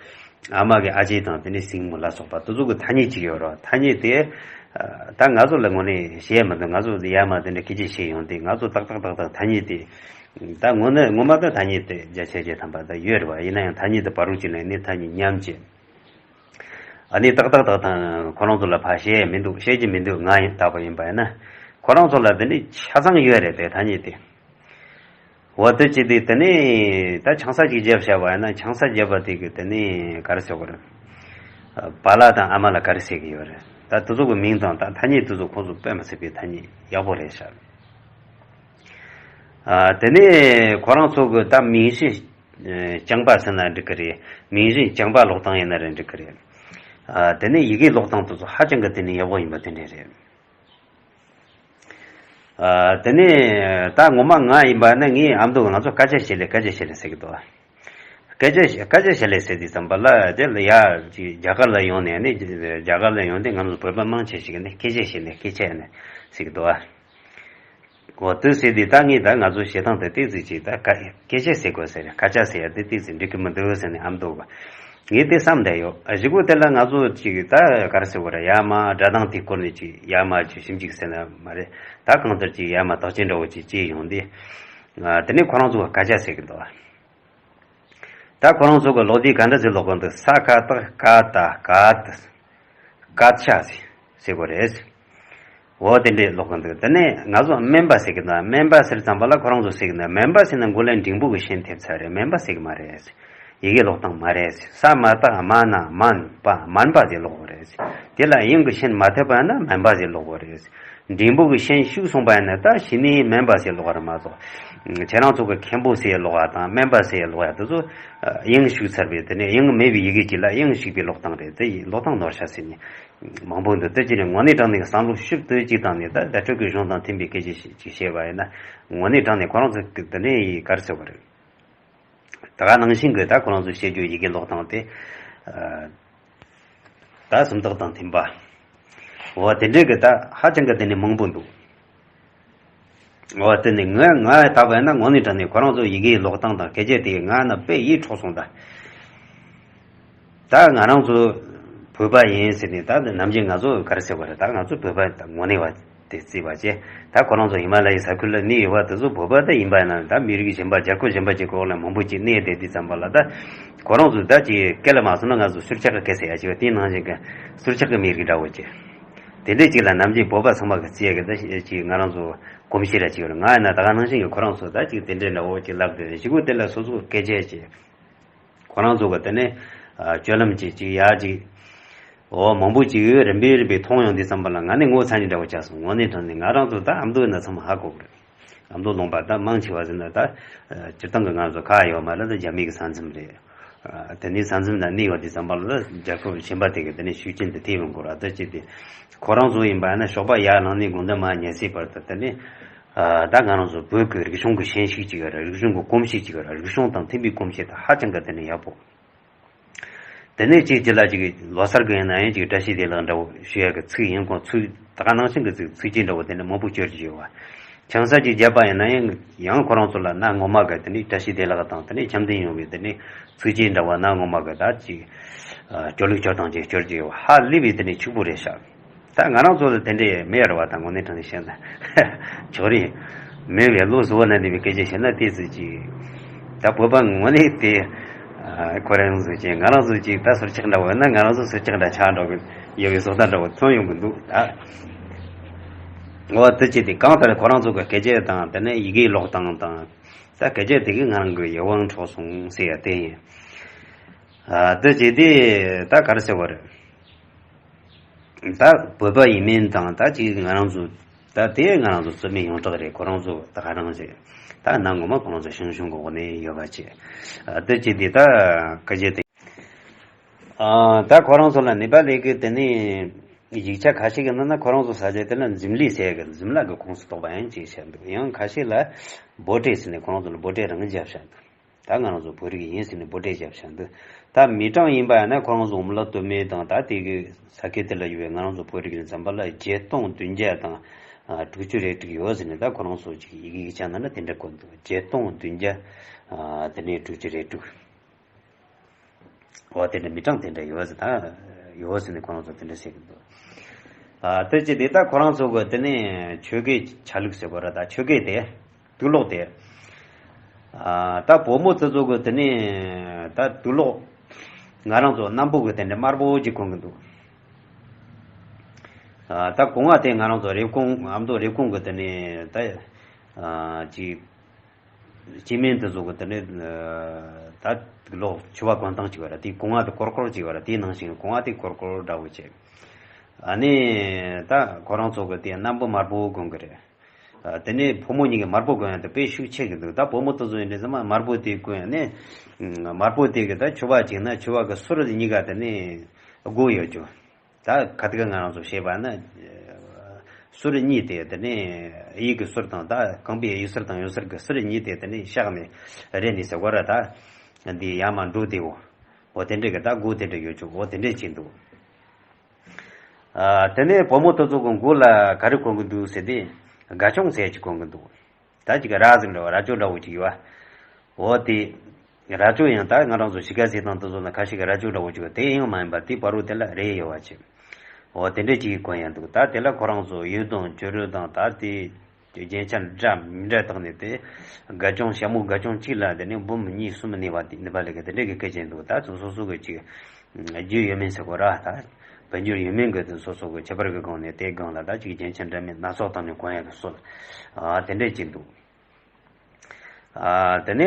ཨ་མ་གི་ཨ་ཅེ་དང་དེ་ནས་སྲིང་མོ་ལ་སོགས་པ་དེ་ཚོ་གི་ཐ་སྙད་ཅིག་ཡོད་རེད། ཐ་སྙད་དེ་ད་ང་ཚོ་ལ་དངོས་གནས་བཤད་མི་འདུག་ང་ཚོ་ཡར་མར་དེ་འདྲ་སྐད་ཆ་བཤད་ཡོང་དུས་ང་ཚོ་ཏག་ཏག་ཏག་ཏག་ཐ་སྙད་དེ། ད་དངོས་གནས་ངོ་མ་ད་ཐ་སྙད་དེ་བརྒྱ་ཆ་བརྒྱ་ཐམ་པ་ད་ཡོད་རེད་བ། ཡིན་ན་ཡང་ཐ་སྙད་དེ་བར་རུ་ཅིག་ལ་ནི་ཐ་སྙད་ཉམས་ཅིག་ཨ་ནི་ཏག་ཏག་ཏག་ཏག་ཁོ་རང་ཚོ་ལ་ཕར་བཤད་མི་འདུག་བཤད་ཀྱི་མི་འདུག་ང་ཡིན་དག་པ་ཡིན་པ་ཡིན་ན། ཁོ་རང་ཚོ་ལ་འདི་འདྲའི་ཆ་ཚང་ཡོད་རེད་པས་ཐ་སྙད་དེ། འོ་དེ་ཅི་སྟེ་དེ་ནས་ད་ཆང་ས་ཅིག་བརྒྱབ་བྱ་བ་ཡིན་ན་ཆང་ས་བརྒྱབ་པ་དེ་གི་དེ་ནས་ག་རེ་ཟེར་དགོས་རེད། བ་ལ་དང་ཨ་མ་ལ་ག་རེ་ཟེར་གི་ཡོད་རེད། ད་དེ་ཚོ་གི་མིང་དང་ད་ཐ་སྙད་དེ་ཚོ་ཁོང་ཚོ་དཔེ་མི་སྲིད་པའི་ཐ་སྙད་ཡག་པོ་རེད་ཤག་ཨ་དེ་ནས་ཁོ་རང་ཚོ་གི་ད་མིང་གཞི་རྐྱང་པ་ཟེར་ན་འགྲིག་གི་རེད། མིང་གཞི་རྐྱང་པ་ཀློག་སྟངས་ཡིན་ན་རེད་འགྲིག་གི་རེད། ཨ་དེ་ནས་ཡི་གེ་ཀློག་སྟངས་དེ་ཚོ་ཧ་ཅང་གི་དེ་ནས་ཡག་པོ་ཡིན་པ་དེ་འདྲས་རེད། ཨ་དེ་ནས་ད་ངོ་མ་ང་ཡིན་པ་ན་ངའི་ཨ་མདོ་ང་ཚོ་སྐད་ཆ་བཤད་ལེ་སྐད་ཆ་བཤད་ལེ་ཟེར་གི་འདུག་སྐད་ཆ་སྐད་ཆ་བཤད་ལེ་ཟེར་དུས་ཙམ་པ་ལ་དེ་ལ་ཡ་ཅིག་རྒྱ་གར་ལ་ཡོང་ནས་ནི་རྒྱ་གར་ལ་ཡོང་དུས་ང་ཚོ་བོད་པ་མང་ཆེ་ཞིག་ནི་སྐད་ཆ་བཤད་ནས་སྐད་ཆ་ཡིན་ནས་ཟེར་གི་འདུག་ཨོ་དེ་ཟེར་དུས་ད་ངས་ད་ང་ཚོ་བཤད་སྟངས་དེ་ཏོག་ཙམ་ཅིག་ད་སྐད་ཆ་ཟེར་དགོས་ཟེར་སྐད་ཆ་ཟེར་ཡ་དེ་ཏོག་ཙམ་འགྲིག་གི་མི་འདུག་ཟེར་ནས་ཨ་མདོ་ག་ངས་དེ་བསམ་བསྡད་ཡོད། ཨ་གཞུག་གུ་དེ་ལ་ང་ཚོ་ཅིག་ད་ག་རེ་ཟེར་དགོས་རེད། ཡར་མར་སྒྲ་གདངས་དེའི་སྐོར་ནས་ཅིག་ཡར་མར་ཅིག་ཞིབ་འཇུག་ཟེར་ན་མ་རེད། ད་གང་ལྟར་ཅིག་ཡར་མར་བརྟག་དཔྱད་འདྲ་བོ་ཅིག་བྱས་ཡོང་དུས། ཨ་དེ་ནས་ཁོ་རང་ཚོ་ག་སྐད་ཆ་ཟེར་གི་འདུག་ད་ཁོ་རང་ཚོ་གི་ཀློག་དུས་ག་འདྲ་ཟེར་ཀློག་གི་འདུག་ས་ཀ་བཏགས་སྐ་ད་སྐད། སྐད་ཆ་ཟེར་ཟེར་དགོས་རེད། འོ་དེ་འདྲས་ཀློག་གི་འདུག་དེ་ནས་ང་ཚོ་སྨན་པ་ཟེར་གི་འདུག་སྨན་པ་ཟེར་ཙམ་པ་ལ་ཁོ་རང་ཚོ་ཟེར་གི་འདུག་སྨན་པ་ཟེར་ན་མགོ་ལ་འགྲེང་བུ་གི་ཤན་ཐེབས་ཚར་རེད། སྨན་པ་ཟེར་གི་མ་རེད། ཡི་གེ་ཀློག་སྟངས་མ་རེད། ས་མ་བཏགས་སྨ་ན་སྨན་པ་སྨན་པ་ཟེར་ཀློག་དགོས་རེད། དེ་ལ་དབྱངས་ཀྱི་ཤན་མ་ཐེབས་པ་ན་སྨན་པ་ཟེར་ཀློག་དགོས་རེད། འགྲེང་བུ་གི་ཤན་ཤུགས་སོང་པ་ཡིན་ན་ད་ཕྱི་ནས་སྨན་པ་ཟེར་ཀློག་པ་རེད་མ་གཏོགས། ཁྱེད་རང་ཚོ་གི་མཁན་པོ་ཟེར་ཀློག་པ་དང་སྨན་པ་ཟེར་ཀློག་ཡ་དེ་ཚོ་དབྱངས་ཞུགས་ཚར་བའི་དེ་ནས་དབྱངས་མེད་པའི་ཡི་གེ་གཅིག་ལ་དབྱངས་ཞུགས་པའི་ཀློག་སྟངས་རེད། དེ་ཡི་ཀློག་སྟངས་ནོར་ཤག་ཟེར་ནས་མང་པོ་འདུག་དེ་གཅིག་ནས་དངོས་གནས་དྲང་གནས་བསམ་བློ་ཞིབ་ཏུ་གཅིག་བཏང་ནས་ད་བརྡ་སྤྲོད་ཀྱི་གཞུང་དང་མཐུན་པའི་སྐད་ཆ་ཞིག་ཅིག་བཤད་པ་ཡིན་ན་དངོས་གནས་དྲང་གནས་ཁོ་རང་ཚོ་གི་དེ་ནས་ཡི་ག་རེ་ཟེར་བ་རེད། ད་ག་ནང་བཞིན་གྱི་ད་ཁོ་རང་ཚོ་བཤད་རྒྱུ་ཡི་གེ་ཀློག་སྟངས་དེ། ད་སུམ་རྟགས་དང་མཐུན་པ། འོ་དེ་འདྲའི་གི་ད་ཧ་ཅང་གི་དེ་ནས་མང་པོ་འདུག་འོ་དེ་ནས་ངས་ངས་ད་བས་ན་དངོས་གནས་དྲང་གནས་ཁོ་རང་ཚོ་ཡི་གེའི་ཀློག་སྟངས་དང་སྐད་ཆ་དེ་ང་ན་དཔེ་ཡིད་འཕྲོག་སོང་ད། ད་ང་རང་ཚོ་བོད་པ་ཡིན་ཟེར་ནས་ད་ནམ་རྒྱུན་ང་ཚོ་ག་རེ་ཟེར་བ་རེད། ད་ང་ཚོ་བོད་པ་ད་དངོས་གནས་བ། དེ་བརྩིས་པ་བྱས། ད་ཁོ་རང་ཚོ་ཧི་མ་ལ་ཡའི་ས་ཁུལ་ལ་གནས་ཡོད་པ་དེ་ཚོ་བོད་པ་ད་ཡིན་པ་ཡིན་ན་ད་མི་རིགས་གཞན་པ་རྒྱལ་ཁབ་གཞན་པ་གྱི་འོག་ལ་མང་པོ་ཅིག་གནས་བསྡད་དུས་ཙམ་པ་ལ་ད་ཁོ་རང་ཚོ་ད་ཅིག་སྐད་ལ་མ་སོང་ན་ང་ཚོ་སུར་ཆག་གི་སྐད་ཟེར་ཡ་ཅིག་ཡོད། དེའི་ནང་བཞིན་གྱི་སུར་ཆག་གི་མི་རིགས་འདྲ་བོ་ཅིག་དེ་འདྲས་ཅིག་ལ་ནམ་རྒྱུན་བོད་པ་ཚང་མ་གི་བརྩི་ཡ་གི་ད་ཅིག་ང་རང་ཚོ་གོམས་གཤིས་ར་ཅིག་ཡོད་རེད། ང་ཡིན་ན་ད་ག་ནང་བཞིན་གྱི་ཁོ་རང་ཚོ་ད་ཅིག་དེ་འདྲས་འདྲ་བོ་ཅིག་ལབ་དུས་གཞུག་གུ་དེ་ལ་སོ་སོ་སྐད་ཆ་ཅིག་ཁོ་རང་ཚོ་གི་དེ་ནས་ཨ་སྤྱོད་ལམ་ཅིག་ཅིག་ཡག་ཅིག་འོ་མང་པོ་ཅིག་ཡོད་རིམ་པས་རིམ་པས་མཐོང་ཡོང་དུས་ཙམ་པ་ལ་ང་ནི་ངོ་ཚ་ནི་འདྲ་བོ་ཆགས་སོང་། དངོས་གནས་དྲང་གནས་ང་རང་ཚོ་ད་ཨ་མདོ་ན་ཚང་མ་ཧ་གོ་གི་རེད། ཨ་མདོ་ལུང་པ་ད་མང་ཆེ་བ་ཟེར་ན་ད་ཨ་སྤྱིར་བཏང་གི་ང་ཚོ་ཁ་ཡོད་མ་རེད། ད་རྒྱ་མི་གི་ས་མཚམས་རེད། དེ་ནས་ས་མཚམས་ན་གནས་ཡོད་དུས་ཙམ་པ་ལ་རྒྱལ་ཁབ་གཞན་པ་དེ་གི་དེ་ནས་ཤུགས་རྐྱེན་དེ་ཐེབས་ཡོང་གི་རེད། ད་ཅི་སྟེ་ཁོ་རང་ཚོ་ཡིན་པ་ན་ཞོགས་པ་ཡར་ལངས་ནས་དགོང་དག་མར་ཉལ་སའི་བར་དུ་དེ་ནས་ད་ང་རང་ཚོ་བོད་ཀྱི་རིག་གཞུང་གི་ཤན་ཤུགས་ཅིག་ཡོད་རེད། རིག་གཞུང་གི་གོམས་གཤིས་ཅིག་ཡོད་རེད། རིག་གཞུང་དང་མཐུན་པའི་གོམས་གཤིས་དེ་ཧ་ཅང་གི་དེ་ནས་ཡག་པོ། དེ་ནས་གཅིག་གཅིག་ལ་གཅིག་ལོ་གསར་གི་ཡིན་ན་ཡང་གཅིག་བཀྲ་ཤིས་བདེ་ལེགས་འདྲ་བོ་ཞུ་ཡ་གི་ཚིག་ཡིན་གོང་ཚུལ་ད་ག་ནང་བཞིན་གི་ཚིག་ཚིགས་བཅད་འདྲ་བོ་དེ་ནས་མང་པོ་སྐྱོར་གྱི་ཡོད་བ། ཆང་ས་གཅིག་བརྒྱབ་པ་ཡིན་ན་ཡང་ཡང་ཁོ་རང་ཚོ་ལ་གནའ་སྔོན་མ་གི་དེ་ནས་བཀྲ་ཤིས་བདེ་ལེགས་དང་དེ་ནས་འཆམ་མཐུན་ཡོང་བའི་དེ་ནས་ཚིགས་བཅད་འདྲ་བོ་གནའ་སྔོན་མ་གི་ད་གཅིག་སྐྱོར་ལུགས་སྐྱོར་སྟངས་ཅིག་སྐྱོར་གྱི་ཡོད་བ། ཧ་ལས་པའི་དེ་ནས་ཕྱུག་པོ་རེད་ཤག་ད་ང་རང་ཚོ་ལ་དེ་འདྲས་མེད་ར་བ། ད་དངོས་གནས་དྲང་གནས་བཤད་ན་ཆོག་རེད། མེད་པའི་ལོ་གསུམ་པ་ན་འདས་པའི་སྐད་ཆ་བཤད་ན་དེ་ཚོ་ཅིག་ད་བོད་པ་དངོས་གནས་དེ་ཁོ་རང་ཚོ་ཅིག་ང་རང་ཚོ་ཅིག་ད་ཟུར་ཆག་འདྲ་བོ་ཡོད་ན་ང་རང་ཚོ་ཟུར་ཆག་འདྲ་ཆགས་འགྲོ་གི་ཡོད་པའི་བཟོ་ལྟ་འདྲ་བོ་མཚོན་ཡོང་གི་འདུག་ད་འོ་དེ་ཅི་སྟེ་གང་ལྟར་ཁོ་རང་ཚོ་གི་སྐད་ཆ་དང་དེ་ནས་ཡི་གེ་ཀློག་སྟངས་དང་ད་སྐད་ཆ་དེ་གིས་ང་རང་གི་ཡིད་དབང་འཕྲོག་སོང་ཟེར་ཡ་དེ་ཡིན། ཨ་དེ་ཅི་སྟེ་ད་ག་རེ་ཟེར་བ་རེད། ད་བོད་པ་ཡིན་མིན་དང་ད་ཅིག་ང་རང་ཚོ་ད་དེ་ང་རང་ཚོ་རྩོད་མེད་ཡོངས་གྲགས་རེད། ཁོ་རང་ཚོ་ད་ག་རང་རེད། ད་གནའ་སྔོན་མ་ཁོ་རང་ཚོ་ཞང་ཞུང་གི་འོག་ནས་ཡོད་པ་བྱས། ཨ་དེ་ཅི་སྟེ་ད་སྐད་ཆ་དེ་ཨ་ད་ཁོ་རང་ཚོ་ལ་ནེ་པ་ལི་གི་དེ་ནས་ཡིག་ཆ་ཁ་ཤས་ཀྱི་ནང་ན་ཁོ་རང་ཚོ་ས་ཆ་དེ་ལ་འཛིམ་ལི་ཟེར་གི་འཛིམ་ལ་གི་ཁོངས་སུ་གཏོགས་པ་ཡང་ཅིག་བཤད་འདུག་ཡང་ཁ་ཤས་ལ་བོ་ཏྲེ་ཟེར་ནས་ཁོ་རང་ཚོ་ལ་བོ་ཏྲེ་རང་བརྒྱབ་བཤད་འདུག་ད་ང་རང་ཚོ་བོད་རིགས་ཡིན་ཟེར་ནས་བོ་ཏྲེ་བརྒྱབ་བཞག་འདུག་ད་མི་གྲངས་ཡིན་པ་ཡིན་ན་ཁོ་རང་ཚོ་འོམ་ལ་སྟོད་སྨད་དང་ད་དེ་གི་ས་ཁུལ་དེ་ལ་ཡོད་པའི་ང་རང་ཚོ་བོད་རིགས་ཡིན་ཙམ་པ་ལ་བརྒྱད་སྟོང་བདུན་བརྒྱ་དང་དྲུག་ཅུ་རེ་དྲུག་ཡོད་ཟེར་ནས། ད་ཁོ་རང་ཚོ་ཅིག་ཡི་གེ་གི་ཆ་ནང་ན་དེ་འདྲ་བཀོད་འདུག་བརྒྱད་སྟོང་བདུན་བརྒྱ་དེ་ནས་དྲུག་ཅུ་རེ་དྲུག་འོ་དེ་འདྲ་མི་གྲངས་དེ་འདྲ་ཡོད་ཟེར། ད་ཡོད་ཟེར་ནས་ཁོ་རང་ཚོ་དེ་འདྲ་བཤད་ཀྱི་འདུག་ཨ་དེ་ཅི་དེ་ད་ཁོ་རང་ཚོ་གི་དེ་ནས་ཆོས་གོས་ཆ་ལུགས་ཟེར་བ་ར། ད་ཆོས་གོས་དེ་དུག་ལོག་དེ། ཨ་ད་བུ་མོ་དེ་ཚོ་གི་དེ་ནས་ད་དུག་ལོག་ང་རང་ཚོ་སྣམ་བུ་གི་དེ་འདྲ་དམར་པོ་ཅིག་གོན་གི་འདུག་ཨ་ད་གོང་བ་དེ་ང་རང་ཚོ་རེབ་གོང་ཨ་མདོ་རེབ་གོང་གི་དེ་ནས་ད་ཨ་ཅིག་སྐྱེ་དམན་དེ་ཚོ་གི་དེ་འདྲའི་ད་ལོག་ཕྱུ་པ་གོན་སྟངས་ཅིག་ཡོད་ར། དེའི་གོང་བ་དེ་ཀོར་ཀོར་ཅིག་ཡོད་ར། དེའི་ནང་བཞིན་གོང་བ་དེ་ཀོར་ཀོར་འདྲ་བོ་བྱས། ཨ་ནི་ད་ཁོ་རང་ཚོ་གི་དེ་སྣམ་བུ་དམར་པོ་གོན་གི་རེད། ཨ་དེ་ནས་བུ་མོ་གཉིས་ཀྱི་དམར་པོ་གོན་ཡ་དེ་དཔེ་ཤུགས་ཆེ་གི་འདུག་ད་བུ་མོ་དེ་ཚོ་ཡིན་དུས་ཙམ་པ་དམར་པོ་དེ་གོན་ཡ་ནས་དམར་པོ་དེ་གི་ད་ཕྱུ་པ་ཅིག་ན་ཕྱུ་པ་གི་ཟུར་གཉིས་ཀ་དེ་ནས་སྒོ་ཡོད་རྒྱུ། ད་ཁ་ཐུག་ང་རང་ཚོ་བཤད་པ་ན་ཟུར་གཉིས་དེ་དེ་ནས་གཡས་ཀྱི་ཟུར་དང་ད་རྐང་པའི་གཡས་ཟུར་དང་གཡོན་ཟུར་གྱི་ཟུར་གཉིས་དེ་དེ་ནས་གཤགས་ནས་རེད་ནས་ཟེར་བ་ར། ད་འདི་ཡར་མར་འགྲོ་དེ་འོ་འོ་དེ་འདྲས་ཀྱི་ད་སྒོ་དེ་འདྲས་ཡོད་ཆོག་འོ་དེ་འདྲས་བྱེད་འདུག་ཨ་དེ་ནས་བུ་མོ་དེ་ཚོ་གི་མགོ་ལ་ག་རེ་གོན་གི་འདུག་ཟེར་ཏེ་སྒ་ཅང་ཟེར་ཅིག་གོན་གི་འདུག་ད་ཅིག་རྭ་ཟིག་འདྲ་བ་རྭ་ཅོ་འདྲ་བོ་ཅིག་ཡོད་བ། འོ་དེ། རྭ་ཅོ་ཡང་ད་ང་རང་ཚོ་གཞིས་ཀ་རྩེ་དང་དེ་ཚོ་ན་ཁ་ཤས་ཀྱི་རྭ་ཅོ་འདྲ་བོ་ཅིག་ཡོད། དེ་ཡང་མ་ཡིན་པ་དེ་བར་རུ་དེ་ལ་རེ་ཡོད་བ་ཅིག་འོ་དེ་འདྲས་ཅིག་གོན་ཡ་འདུག་ད་དེ་ལ་ཁོ་རང་ཚོ་གཡུ་དང་བྱུ་རུ་དང་ད་དེ་རྒྱན་ཆ་འདྲ་མི་འདྲ་བཏགས་ནས་དེ་སྒ་ཅང་ཞྭ་མོ་སྒ་ཅང་གཅིག་ལ་དེ་ནས་འབུམ་གཉིས་གསུམ་ནས་བ་དེ་ནི་བ་ལས་ཀ་དེ་འདྲས་ཀྱི་སྐད་ཆ་འདུག་ད་ཚོ་སོ་སོ་གི་ཅིག་རྒྱུས་ཡོད་མིན་ཟེར་གོ་ར། ད་བོད་འགྱུར་ཡོད་མིན་གྱི་དེ་སོ་སོ་གི་ཁྱད་པར་གྱི་སྒང་ནས་དེའི་སྒང་ལ་ད་ཅིག་རྒྱན་ཆ་འདྲ་མིན་སྣ་ཚོགས་བཏང་ནས་གོན་ཡ་གི་སྲོལ་ཨ་དེ་འདྲས་ཅིག་འདུག་ཨ་དེ་ནས་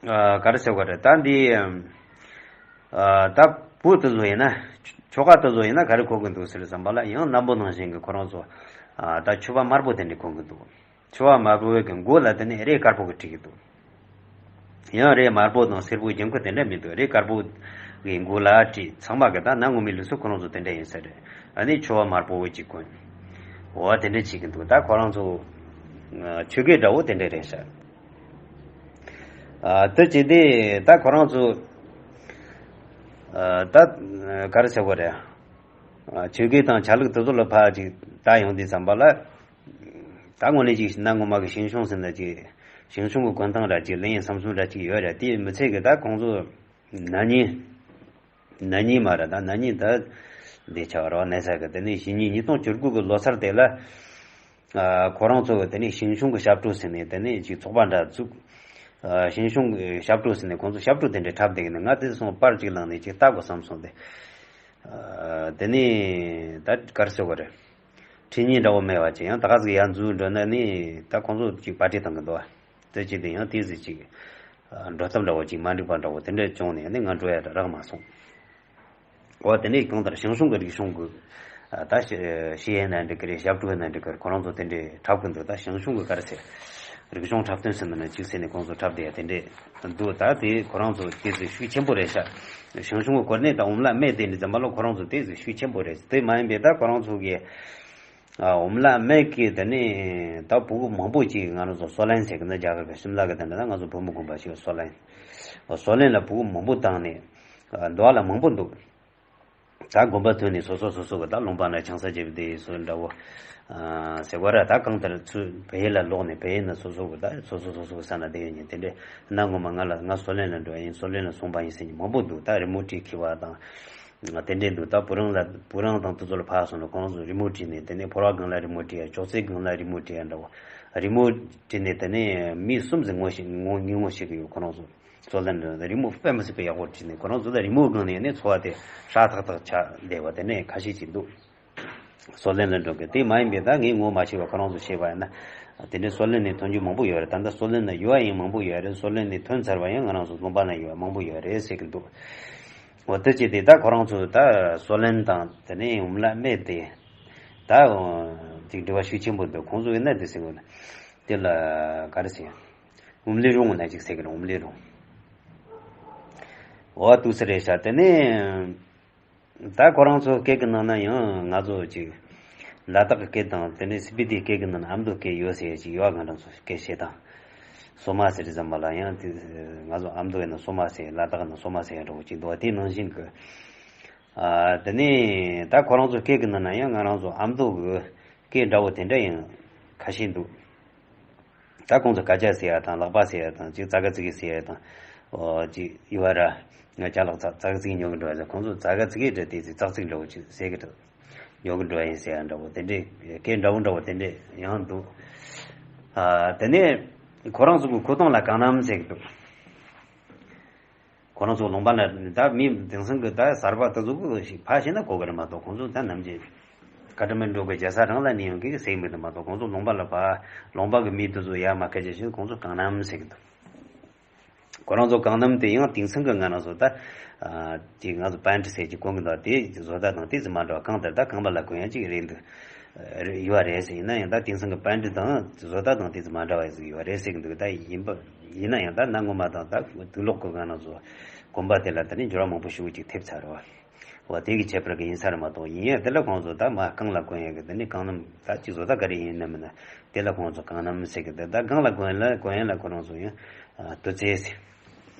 ཨ་ག་རེ་ཟེར་དགོས་རེད། ད་འདི་ཨ་ད་བུ་དེ་ཚོ་ཡིན་ན་ཁྱོ་ག་དེ་ཚོ་ཡིན་ན་ག་རེ་གོན་གི་འདུག་ཟེར་བསམ་པ་ལ་ཡང་སྣམ་བུ་ནང་བཞིན་གྱི་ཁོ་རང་ཚོ་ཨ་ད་ཕྱུ་པ་དམར་པོ་དེ་འདྲས་གོན་གི་འདུག་ཕྱུ་པ་དམར་པོའི་གི་མགོ་ལ་དེ་ནས་རས་དཀར་པོ་གི་བྲིས་གི་འདུག་ཡང་རས་དམར་པོ་དང་སེར་པོའི་རྒྱབ་ཁུག་དེ་འདྲ་མི་འདུག་རས་དཀར་པོ་གི་མགོ་ལ་བྲིས། ཚང་མ་གི་ད་གནའ་སྔོན་མའི་ལུགས་སྲོལ་ཁོ་རང་ཚོ་དེ་འདྲ་ཡིན་ས་རེད། ཨ་ནི་ཕྱུ་པ་དམར་པོ་ཅིག་གོན། འོ་དེ་འདྲ་བྱེད་གི་འདུག་ད་ཁོ་རང་ཚོ་ཆོས་གོས་འདྲ་བོ་དེ་འདྲ་རེད་ཤག་ཨ་དེ་བྱས་ཏེ་ད་ཁོ་རང་ཚོ་ཨ་ད་ག་རེ་ཟེར་དགོས་རེད། ཨ་ཆོས་གོས་དང་ཆ་ལུགས་དེ་ཚོ་ལ་ཕར་ཅིག་ལྟ་ཡོང་དུས་ཙམ་པ་ལ། ད་དངོས་གནས་ཅིག་གནའ་སྔོན་མ་གི་ཞང་ཞུང་ཟེར་ན་ཅིག་ཞང་ཞུང་གི་གོན་སྟངས་ར་ཅིག་ལེན་ཡིན་བསམ་སོང་ར་ཅིག་ཡོད་ར། དེའི་མི་ཚད་གི་ད་ཁོང་ཚོ་ན་ནིང་། ན་ནིང་མ་ར་ད་ན་ནིང་ད་འདི་ཆ་བ་ར་ན་ས་གི་དེ་ནས་ཕྱི་ཉིན་ཉིས་སྟོང་བཅུ་དགུ་གི་ལོ་སར་དེ་ལ། ཨ་ཁོ་རང་ཚོ་གི་དེ་ནས་ཞང་ཞུང་གི་ཞབས་བྲོ་ཟེར་ནས་དེ་ནས་ཅིག་ཚོགས་པ་འདྲ་བཙུགས། ཨ་ཞང་ཞུང་གི་ཞབས་བྲོ་ཟེར་ནས་ཁོང་ཚོ་ཞབས་བྲོ་དེ་འདྲ་འཁྲབ་བསྡད་ཀྱི་འདུག་ང་དེ་སོང་པར་ཅིག་བླངས་ནས་ཅིག་ལྟ་དགོས་བསམ་སོང་སྟེ། ཨ་དེ་ནས་ད་ག་རེ་ཟེར་དགོས་རེད། ཁྲིད་ཉིན་འདྲ་བོ་མེད་པ་ཅིག་ཡང་ད་ག་ཟིག་ཡར་འཛུལ་འགྲོ་ན་ནི་ད་ཁོང་ཚོ་ཅིག་པར་ཊི་བཏང་གི་འདུག་བ། དེ་ཅིག་དེ་ཡང་དེ་ཟིག་ཅིག་འགྲོ་སྟངས་འདྲ་བོ་ཅིག་མ་འགྲིག་པ་འདྲ་བོ་དེ་འདྲ་བྱུང་ནས་ནི་ང་འགྲོ་ཡ་རག་མ་སོང་། འོ་དེ་ནས་གང་ལྟར་ཞང་ཞུང་གི་རིག་གཞུང་གི་ད་ཤེས་ཡས་ན་འགྲིག་གི་རེད། ཞབས་བྲོ་ན་འགྲིག་གི་རེད། ཁོ་རང་ཚོ་དེ་འདྲའི་འཁྲབ་གི་འདུག་ད་ཞང་ཞུང་གི་ག་རེ་ཟེར། རིག་གཞུང་འཁྲབ་སྟོན་ཟེར་ན་ཅིག་ཟེར་ནས་ཁོང་ཚོ་འཁྲབ་བསྡད་ཡ་དེ་འདྲས་འདུག་ད་དེ་ཁོ་རང་ཚོ་དེ་ཚོ་ཤུགས་ཆེན་པོ་རེད་ཤག་ཞང་ཞུང་གི་སྐོར་ནས་ད་ཨོམ་ལ་སྨད་དེ་འདྲ་ཙམ་པ་ལ་ཁོ་རང་ཚོ་དེ་ཚོ་ཤུགས་ཆེན་པོ་རེད། དེ་མ་ཡིན་པའི་ད་ཁོ་རང་ཚོ་གི་ཨོམ་ལ་སྨད་ཀྱི་དེ་ནས་ད་ཕྲུ་གུ་མང་པོ་ཅིག་ང་རང་ཚོ་སོ་ལན་ཟེར་གི་ན་རྒྱ་གར་གི་ཤིམ་ལ་གི་དེ་འདྲ་ད་ང་ཚོ་བུ་མོ་དགོན་པ་ཞིག་སོ་ལན། སོ་ལན་ལ་ཕྲུ་གུ་མང་པོ་བཏང་ནས་འདུག་ལ་མང་པོ་འདུག་ད་དགོན་པ་ཐོན་ནས་སོ་སོ་སོ་སོ་གི་ད་ལུང་པ་ན་ཆང་ས་བརྗེ་བ་དེ་སོ་འདྲ་བོ། ཟེར་བ་ར་ད་གང་ལྟར་ཚུར་བལ་ཡུལ་ལ་ལོག་ནས་བལ་ཡུལ་ན་སོ་སོ་གི་ད་སོ་སོ་སོ་སོ་གི་ས་ན་བསྡད་ཡོད་ཉིན་དེ་འདྲས་གནའ་སྔོན་མ་ང་ལ་ང་སོ་ལན་ལ་འགྲོ་ཡ་ཡིན་སོ་ལན་ལ་སོང་པ་ཡིན་ཟེར་མཁན་མང་པོ་འདུག་ད་རི་མོ་བྲིས་འཁྱེར་བ་དང་། དེ་འདྲས་འདུག་ད་བུ་རང་ལ་བུ་རང་དང་དེ་ཚོ་ལ་ཕར་སོང་ན་ཁོང་ཚོ་རི་མོ་བྲིས་ནས་དེ་ནས་ཕོར་བ་སྒང་ལ་རི་མོ་བྲིས་ཡ་ཅོག་ཙེ་སྒང་ལ་རི་མོ་བྲིས་ཡ་འདྲ་བོ། རི་མོ་བྲིས་ནས་དེ་ནས་མི་གསུམ་ཟིག་ངོ་ཤེས་ངོ་ངོ་ཤེས་གི་ཡོད་ཁོ་རང་ཚོ། སོ་ལན་རི་མོ་དཔེ་མི་སྲིད་པའི་ཡག་པོ་བྲིས་ནས་ཁོ་རང་ཚོ་ད་རི་མོ་སྒང་ནས་ནི་འཚོ་བ་དེ་ཧྲ་ཐག་ཐག་ཆགས་བསྡད་པ་དེ་ནས་ཁ་ཤས་ཅིག་འདུག་སོ་ལན་ལ་འགྲོ་གི་དེ་མ་ཡིན་པའི་ད་ངས་ངོ་མ་ཤེས་པ་ཁོ་རང་ཚོ་ཤེས་པ་ཡིན་ན། དེ་འདྲའི་སོ་ལན་ནས་ཐོན་རྒྱུ་མང་པོ་ཡོད་རེད། ད་ལྟ་སོ་ལན་ན་ཡོད་ཡང་མང་པོ་ཡོད་རེད། སོ་ལན་ནས་ཐོན་ཚར་བ་ཡང་ང་རང་ཚོ་ལུང་པ་ན་ཡོད་མང་པོ་ཡོད་རེད་ཟེར་གི་འདུག་འོ་དེ་བྱས་ཏེ་ད་ཁོ་རང་ཚོ་ད་སོ་ལན་དང་དེ་ནས་ཨོམ་ལ་སྨད་དེ་ད་ཅིག་འབྲེལ་བ་ཤུགས་ཆེན་པོ་འདུག་ཁོང་ཚོ་ཡིན་ན་དེ་ཟེར་གི་འདུག་དེ་ལ་ག་རེ་ཟེར། ཨོམ་ལི་རུང་ན་ཅིག་ཟེར་གི་རེད། ཨོམ་ལི་རུང་། འོ་ཏུ་སི་རེད་ཤག་དེ་ནས་ད་ཁོ་རང་ཚོ་སྐད་གི་ནང་ན་ཡང་ང་ཚོ་ཅིག་ལ་དྭགས་ཀྱི་སྐད་དང་དེ་ནས་སི་པི་ཏི་སྐད་གི་ནང་ན་ཨ་མདོ་སྐད་ཡོད་ཟེར་ཅིག་ཡོད། ང་རང་ཚོ་སྐད་བཤད་སྟངས་སོ་མ་ཟེར་ཙམ་པ་ལ་ཡང་དེ་ང་ཚོ་ཨ་མདོ་ཡིན་ན་སོ་མ་ཟེར། ལ་དྭགས་ཡིན་ན་སོ་མ་ཟེར་འདྲ་བོ་ཅིག་འདུག་དེ་ནང་བཞིན་གི་ཨ་དེ་ནས་ད་ཁོ་རང་ཚོ་སྐད་གི་ནང་ན་ཡང་ང་རང་ཚོ་ཨ་མདོ་གི་སྐད་འདྲ་བོ་དེ་འདྲ་ཡང་ཁ་ཤས་འདུག་ད་ཁོང་ཚོ་ཀ་ཅག་ཟེར་ཡ་དང་ལག་པ་ཟེར་ཡ་དང་ཅིག་ཙ་ག་ཙི་གི་ཟེར་ཡ་དང་། ཨོ་ཅིག་ཡུ་བ་ར་ང་ཅ་ལག་ཙ་ཙ་ག་ཙི་གི་ཉོ་གི་འགྲོ་ཡ་ཟེར། ཁོང་ཚོ་ཙ་ག་ཙི་གི་འདྲ་དེ་ཙི་ཙག་ཙིག་འདྲ་བོ་ཅིག་ཟེར་གི་འདུག་ཉོ་གི་འགྲོ་ཡ་ཡིན་ཟེར་ཡ་འདྲ་བོ་དེ་འདྲས་སྐད་འདྲ་བོ་འདྲ་བོ་དེ་འདྲས་ཡང་འདུག་ཨ་དེ་ནས་ཁོ་རང་ཚོ་གི་ཁུ་ཏོང་ལ་ཀང་ནམ་ཟེར་གི་འདུག་ཁོ་རང་ཚོ་ལུང་པ་ལ་ད་མི་དེང་སང་གི་ད་གསར་པ་ད་གཟུགས་པོ་ཞིག་ཕ་ཤེས་ན་གོ་གི་རེད་མ་གཏོགས་ཁོང་ཚོ་ད་ནམ་རྒྱུན་ཀ་ཏ་མན་གྲུ་གི་རྒྱལ་ས་རང་ལ་ནི་ཡང་གི་ཟེར་གི་མི་འདུག་མ་གཏོགས་ཁོང་ཚོ་ལུང་པ་ལ་ཕ་ལུང་པ་གི་མི་དེ་ཚོ་ཡར་མར་སྐད་ཆ་བཤད་ཁོང་ཚོ་ཀང་ནམ་ཟེར་གི་འདུག་ཁོ་རང་ཚོ་ཀང་ནམ་དེ་ཡང་དེང་སང་གི་ང་རང་ཚོ་ད་ཅིག་ང་ཚོ་པན་ཊི་ཟེར་གྱི་གོན་གི་འདུག་དེ་བཟོ་ལྟ་དང་དེ་ཚོ་མ་འདྲ་བ་གང་ལྟར་ད་ཁང་པ་ལ་གོན་ཡ་ཅིག་རེད་འདུག་ཡོད་རེད་ཟེར། ཡིན་ན་ཡང་ད་དེང་སང་གི་པན་ཊི་དང་བཟོ་ལྟ་དང་དེ་ཚོ་མ་འདྲ་བ་ཟིག་ཡོད་རེད་ཟེར་གི་འདུག་ད་ཡིན་པ་ཡིན་ན་ཡང་ད་གནའ་སྔོན་མ་དང་ད་དུས་ལོག་གི་ང་རང་ཚོ་དགོན་པ་དེ་ལ་ད་ནི་འགྱུར་བ་མང་པོ་ཞིག་ཅིག་ཐེབས་ཚར་བ། འོ་དེ་གི་ཁྱད་པར་གི་ཡིན་ས་རེད་མ་གཏོགས་ཡིན་ཡང་དེ་ལ་ཁོང་ཚོ་ད་མ་གང་ལ་གོན་ཡ་གི་ད་ནི་གང་ནམ་ད་ཅིག་བཟོ་ལྟ་ག་རེ་ཡིན་ན་མིན་ན་དེ་ལ་ཁོང་ཚོ་གང་ནམ་ཟེར་གི་འདུག་ད་གང་ལ་གོན་ལ་གོན་ཡ་ལ་ཁོ་རང་ཚོ་ཡང་དུ་ཚེ་ཟེར།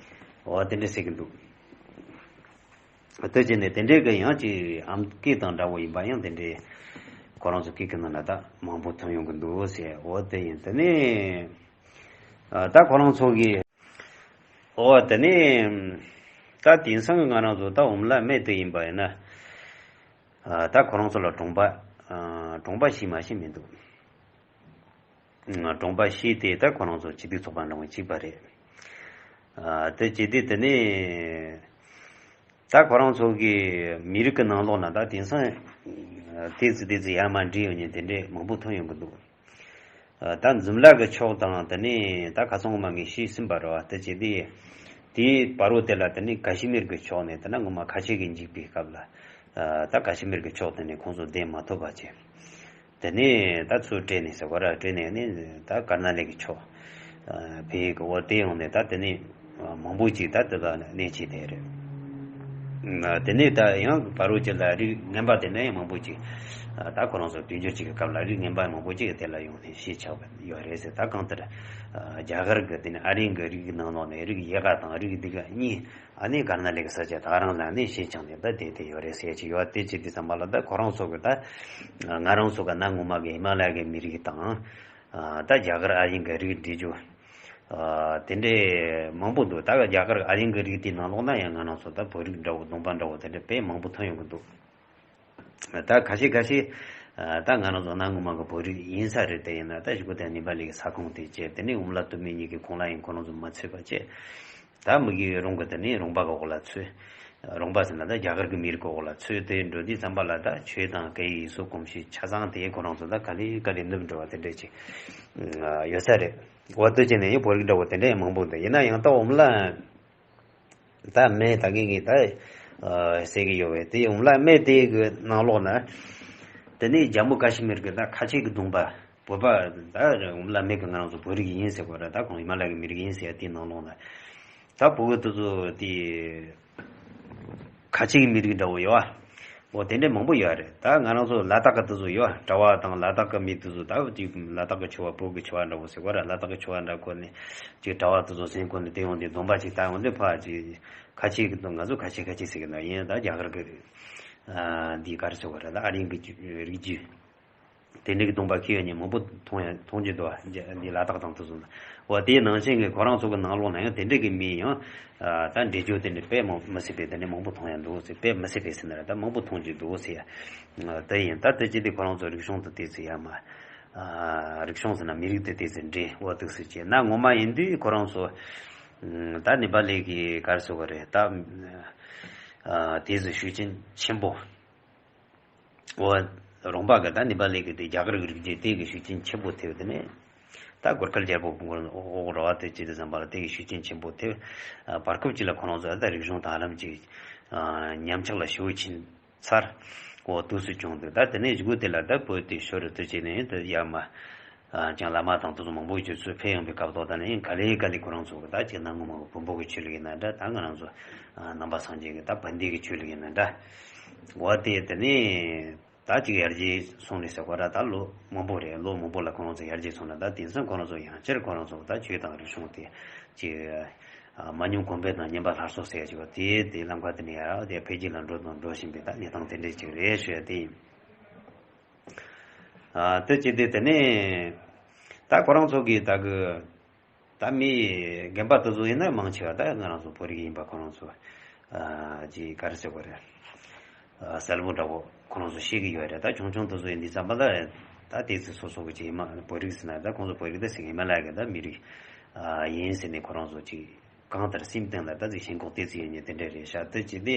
འོ་དེ་འདྲ་ཟེར་གི་འདུག་ལྟོས་བྱས་ནས་དེ་འདྲའི་གི་ཡང་ཅིག་ཨམ་སྐད་དང་འདྲ་བོ་ཡིན་པ་ཡང་དེ་འདྲའི་ཁོ་རང་ཚོ་སྐད་ཀྱི་ནང་ན་ད་མང་པོ་ཐོན་ཡོང་གི་འདུག་ཟེར། འོ་དེ་ཡིན་དེ་ནས་ད་ཁོ་རང་ཚོ་གི་འོ་དེ་ནས་ད་དེང་སང་གི་ང་རང་ཚོ་ད་འོམ་ལ་སྨད་དུ་ཡིན་པ་ཡིན་ན་ད་ཁོ་རང་ཚོ་ལ་གྲོང་པ་གྲོང་པ་ཤི་མ་ཤི་མི་འདུག་གྲོང་པ་ཤི་དེ་ད་ཁོ་རང་ཚོ་སྤྱི་བདེ་ཚོགས་པ་འདྲ་བོ་གཅིག་པ་རེད། ཨ་དེ་སྤྱི་བདེ་དེ་ནས་ད་ཁོ་རང་ཚོ་གི་མི་རིགས་ཀྱི་ནང་ལོགས་ན་ད་དེང་སང་དེ་ཚོ་དེ་ཚོ་ཡར་མར་འདྲེས་ཡོད་མཁན་དེ་འདྲས་མང་པོ་ཐོན་ཡོང་གི་འདུག་ཨ་ད་འཛུམ་ལག་གི་ཕྱོགས་དང་དེ་ནས་ད་ཁ་སང་ངོ་མ་ངས་ཤེས་ཟིན་པ་རེད་བ། དེ་སྤྱི་བདེ་དེའི་བར་རོ་དེ་ལ་དེ་ནས་ཀ་ཤི་མིར་གི་ཕྱོགས་ནས་དེ་ན་ངོ་མ་ཁ་ཆེ་གི་འཇིགས་པའི་སྐབས་ལ་ད་ཀ་ཤི་མིར་གི་ཕྱོགས་དེ་ནས་ཁོང་ཚོ་བསྡད་མ་ཐུབ་པ་བྱས། དེ་ནས་ད་ཚུར་བྲོས་ནས་ཟེར་བ་ར་བྲོས་ནས་ནི་ད་ཀར་ན་ལི་གི་ཕྱོགས་ཕེབས་གི་འོ་དེ་ཡོང་ནས་ད་དེ་ནས་མང་པོ་ཅིག་ད་དེ་ལ་གནས་བྱས་དེ་རེད། དེ་ནས་ད་ཡང་བར་རོ་ཅིག་ལ་རིགས་ངན་པ་དེ་ནས་ཡང་མང་པོ་ཅིག་ད་ཁོ་རང་ཚོ་དུས་འགྱུར་ཅིག་གི་སྐབས་ལ་རིགས་ངན་པ་མང་པོ་ཅིག་དེ་ལ་ཡོང་ནས་ཤི་ཆགས་པ་ཡོད་རེད་ཟེར། ད་གང་ལྟར་རྒྱ་གར་གི་དེ་ནས་ཨ་རིའི་གི་རིགས་ནང་ལོགས་ནས་རིགས་ཡག་ག་དང་རིགས་སྡུག་ག་གཉིས། ཨ་ནི་ཀར་ན་ལི་གི་ས་ཆ་ད་རང་ལ་ནི་ཤེས་ཀྱང་ནི་ད་དེ་དེ་ཡོད་རེད་ཟེར་གྱི་ཡོད། དེ་བྱེད་དུས་ཙམ་པ་ལ་ད་ཁོ་རང་ཚོ་གི་ད་ང་རང་ཚོ་གི་གནའ་སྔོན་མ་གི་ཧི་མ་ལ་ཡ་གི་མི་རིགས་དང་ད་རྒྱ་གར་ཨ་རིའི་གི་རིགས་འདྲེས་རྒྱུ་དེ་འདྲས་མང་པོ་འདུག་ད་རྒྱ་གར་ཨ་རིའི་གི་རིགས་དེ་ནང་ལོགས་ན་ཡང་ང་རང་ཚོ་ད་བོད་རིགས་འདྲ་བོ་གདོང་པ་འདྲ་བོ་དེ་འདྲས་དཔེ་མང་པོ་ཐོན་ཡོང་གི་འདུག་ད་ཁ་ཤས་ཁ་ཤས་ད་ང་རང་ཚོ་གནའ་སྔོན་མ་གི་བོད་རིགས་ཡིན་ས་རེད། དེ་ཡིན་ན་ད་གཞུག་གུ་དེ་ནེ་པ་ལི་གི་ས་ཁོངས་དེ་བཅད་དེ་ནས་འུམ་ལ་སྟོད་སྨད་གཉིས་ཀྱི་ཁོངས་ལ་ཡང་ཁོ་རང་ཚོ་མ་ཚུད་པ་བཅད། ད་མི་གི་རོང་གི་དེ་ནས་རོང་པ་གི་འོག་ལ་ཚུད། རོང་པ་ཟེར་ན་ད་རྒྱ་གར་གི་མི་རིགས་གི་འོག་ལ་ཚུད་དེ་འགྲོ་དུས་ཙམ་པ་ལ་ད་ཆོས་དང་སྐད་ཡིག་ཡིག་གཟུགས་གོམས་གཤིས་ཆ་ཚང་དེ་ཁོ་རང་ཚོ་ད་ག་ལེ་ག་ལེ་ནུབ་འགྲོ་བ་དེ་འདྲས་ཅིག་ཡོད་ས་རེད། འོ་དེ་བྱས་ནས་ཡང་བོད་རིགས་འདྲ་བོ་དེ་འདྲས་ཡང་མང་པོ་འདུག་ཡིན་ན་ཡང་ད་འུམ་ལ། ད་སྨད་ད་གིན་ངས་ད་ཟེར་གི་ཡོད་པས་དེ་འུམ་ལ་སྨད་དེ་གི་ནང་ལོགས་ན། དེ་ནས་ཇམ་མུ་ཀ་ཤི་མིར་གི་ད་ཁ་ཆེ་གི་གདོང་པ། བོད་པ་ད་འོ་མ་ལ་མེད་གི་ང་རང་ཚོ་བོད་རིགས་ཡིན་ཟེར་བ་ར། ད་ཁོང་ཧི་མ་ལ་ཡའི་མི་རིགས་ཡིན་ཟེར་ཡ་དེའི་ནང་ལོགས་ལ་ད་བོད་གི་དེ་ཚོ་དེ་ཁ་ཆེ་གི་མི་རིགས་འདྲ་བོ་ཡོད་ཨ། འོ་དེ་འདྲས་མང་པོ་ཡོད་རེད། ད་ང་རང་ཚོ་ལ་དྭགས་གི་དེ་ཚོ་ཡོད་ཨ། གྲྭ་བ་དང་ལ་དྭགས་གི་མི་དེ་ཚོ་ད་ཅིག་ལ་དྭགས་གི་ཆོས་པ་བོད་གི་ཆོས་པ་འདྲ་བོ་ཟེར་བ་ར། ལ་དྭགས་གི་ཆོས་པ་འདྲ་ཁོ་ནས་ཅིག་གྲྭ་བ་དེ་ཚོ་སེམས་ཁོ་ནས་དེ་ཡོང་དེ་སྡོམ་པ་ཅིག་ད་འོ་འདྲས་ཕ་ཅིག་ཁ་ཆེ་གི་དང་ང་ཚོ་ཁ་ཆེ་ཁ་ཆེ་ཟེར་གི་ན་ཡིན། ད་རྒྱ་གར་གི་ཨ་འདི་ག་རེ་ཟེར་བ་ར། ད་ཨ་རིའི་གི་རིགས་རྒྱུད། དེ་འདྲའི་གི་སྡོམ་པ་འཁྱེར་ཡ་ཉིན་མང་པོ་མཐོང་ཡ་མཐོང་རྒྱུ་འདུག་བ། འདི་ལ་དྭགས་དང་དེ་ཚོ་ན། འོ་དེའི་ནང་བཞིན་གི་ཁོ་རང་ཚོ་གི་ནང་ལོགས་ན་ཡང་དེ་འདྲའི་གི་མི་ཡང་ད་འདྲེ་ཇོ་དེ་འདྲ་དཔེ་མི་སྲིད་པའི་དེ་འདྲ་མང་པོ་མཐོང་ཡ་འདུག་ཟེར། དཔེ་མི་སྲིད་པའི་ཟེར་ན་ར། ད་མང་པོ་མཐོང་རྒྱུ་འདུག་ཟེར་ཡ། དེ་ཡིན། ད་དེ་ཅི་སྟེ་ཁོ་རང་ཚོ་རིག་གཞུང་དུ་དེ་ཚོ་ཡ་མ། རིག་གཞུང་ཟེར་ན་མི་རིགས་དེ་དེ་ཚོ་འདྲེ་འོ་དེ་ཚོ་བྱས་ན་ངོ་མ་ཡིན་དུས་ཁོ་རང་ཚོ་ད་ནེ་པ་ལི་གི་ག་རེ་ཟེར་བ་རེད། ད་དེ་ཚོ་ཤུགས་རྐྱེན་ཆེན་པོ། འོ། རོང་པ་གི་ད་ནེ་པ་ལི་གི་དེ་རྒྱ་གར་གི་རིགས་རྒྱུད་དེ་གི་ཤུགས་རྐྱེན་ཆེན་པོ་ཐེབས། དེ་ནས་ད་གོར་ཁ་རྒྱལ་པོ་འོག་ར་བ་དེ་ཅི་དེ་ཙམ་པ་ལ་དེ་གི་ཤུགས་རྐྱེན་ཆེན་པོ་ཐེབས། བར་སྐབས་ཅིག་ལ་ཁོ་རང་ཚོ་ད་རིག་གཞུང་དང་ལམ་གྱི་ཉམས་ཆག་ལ་ཞེ་པོ་ཕྱིན་ཚར། འོ་དུས་སུ་བྱུང་འདུག་ད་དེ་ནས་གཞུག་གུ་དེ་ལ་ད་བོད་དེ་ཤོར་རེ་དུ་བྱས་ནས་ད་ཡ་མ། ཀྱང་བླ་མ་དང་དེ་ཚོ་མང་པོ་ཅིག་ཚུར་ཕེབས་ཡོང་པའི་སྐབས་ཐོག་ད་ནས་ག་ལེ་ག་ལེ་ཁོ་རང་ཚོ་གི་ད་ཅིག་གནའ་སྔ་མོ་གི་བོན་པོ་གི་ཆོས་ལུགས་ཡིན་ན་འདྲ། ད་ང་རང་ཚོ་ནང་པ་སངས་རྒྱས་ཀྱི་ད་བན་དེ་གི་ཆོས་ལུགས་ཡིན་ན་འདྲ། འོ་དེ་དེ་ནས་ད་ཅིག་ཡར་རྒྱས་སོང་ནས་ཟེར་བ་ར། ད་ལོ་མང་པོ་རེད། ལོ་མང་པོ་ལ་ཁོ་རང་ཚོ་ཡར་རྒྱས་སོང་ན་ད་དེང་སང་ཁོ་རང་ཚོ་ཡང་བསྐྱར་ཁོ་རང་ཚོ་ད་ཆོས་དང་རིག་གཞུང་དེ་ཅིག་མ་ཉམས་གོང་འཕེལ་དང་ཉམས་པ་སླར་གསོ་ཟེར་ཡ་ཅིག་བ་དེ་དེ་ལམ་ཁ་དེ་ནས་ཡར་དེ་འཕེལ་རྒྱས་ལ་འགྲོ་དང་འགྲོ་བཞིན་པའི་ད་གནས་སྟངས་དེ་འདྲས་ཅིག་རེད་ཞུ་ཡ་དེ་ཡིན། དེ་བྱས་ཏེ་དེ་ནས་ད་ཁོ་རང་ཚོ་གིས་ད་གི་ད་མི་རྒན་པ་དེ་ཚོ་ཡིན་ན་མང་ཆེ་བ་ད་ང་རང་ཚོ་བོད་རིགས་ཡིན་པ་ཁོ་རང་ཚོ་ཅིག་ག་རེ་ཟེར་དགོས་རེད། གསལ་པོ་འདྲ་བོ་ཁོ་རང་ཚོ་ཤེས་ཀྱི་ཡོད་རེད། ད་ཆུང་ཆུང་དེ་ཚོ་ཡིན་དུས་ཙམ་པ་ལ་ད་དེ་ཚོ་སོ་སོ་གི་ཅིག་ཡིན་མ་བོད་རིགས་ཟེར་ན་ད་ཁོང་ཚོ་བོད་རིགས་ད་ཟེར་གི་མ་ལ་གི་ད་མི་རིགས་ཡིན་ཟེར་ནས་ཁོ་རང་ཚོ་ཅིག་གང་ལྟར་སེམས་གཏིང་ལ་ད་ཅིག་ཞེན་ཁོག་དེ་ཚོ་ཡོད་ཉེ་དེ་འདྲ་རེད་ཤག་དེ་ཅི་སྟེ།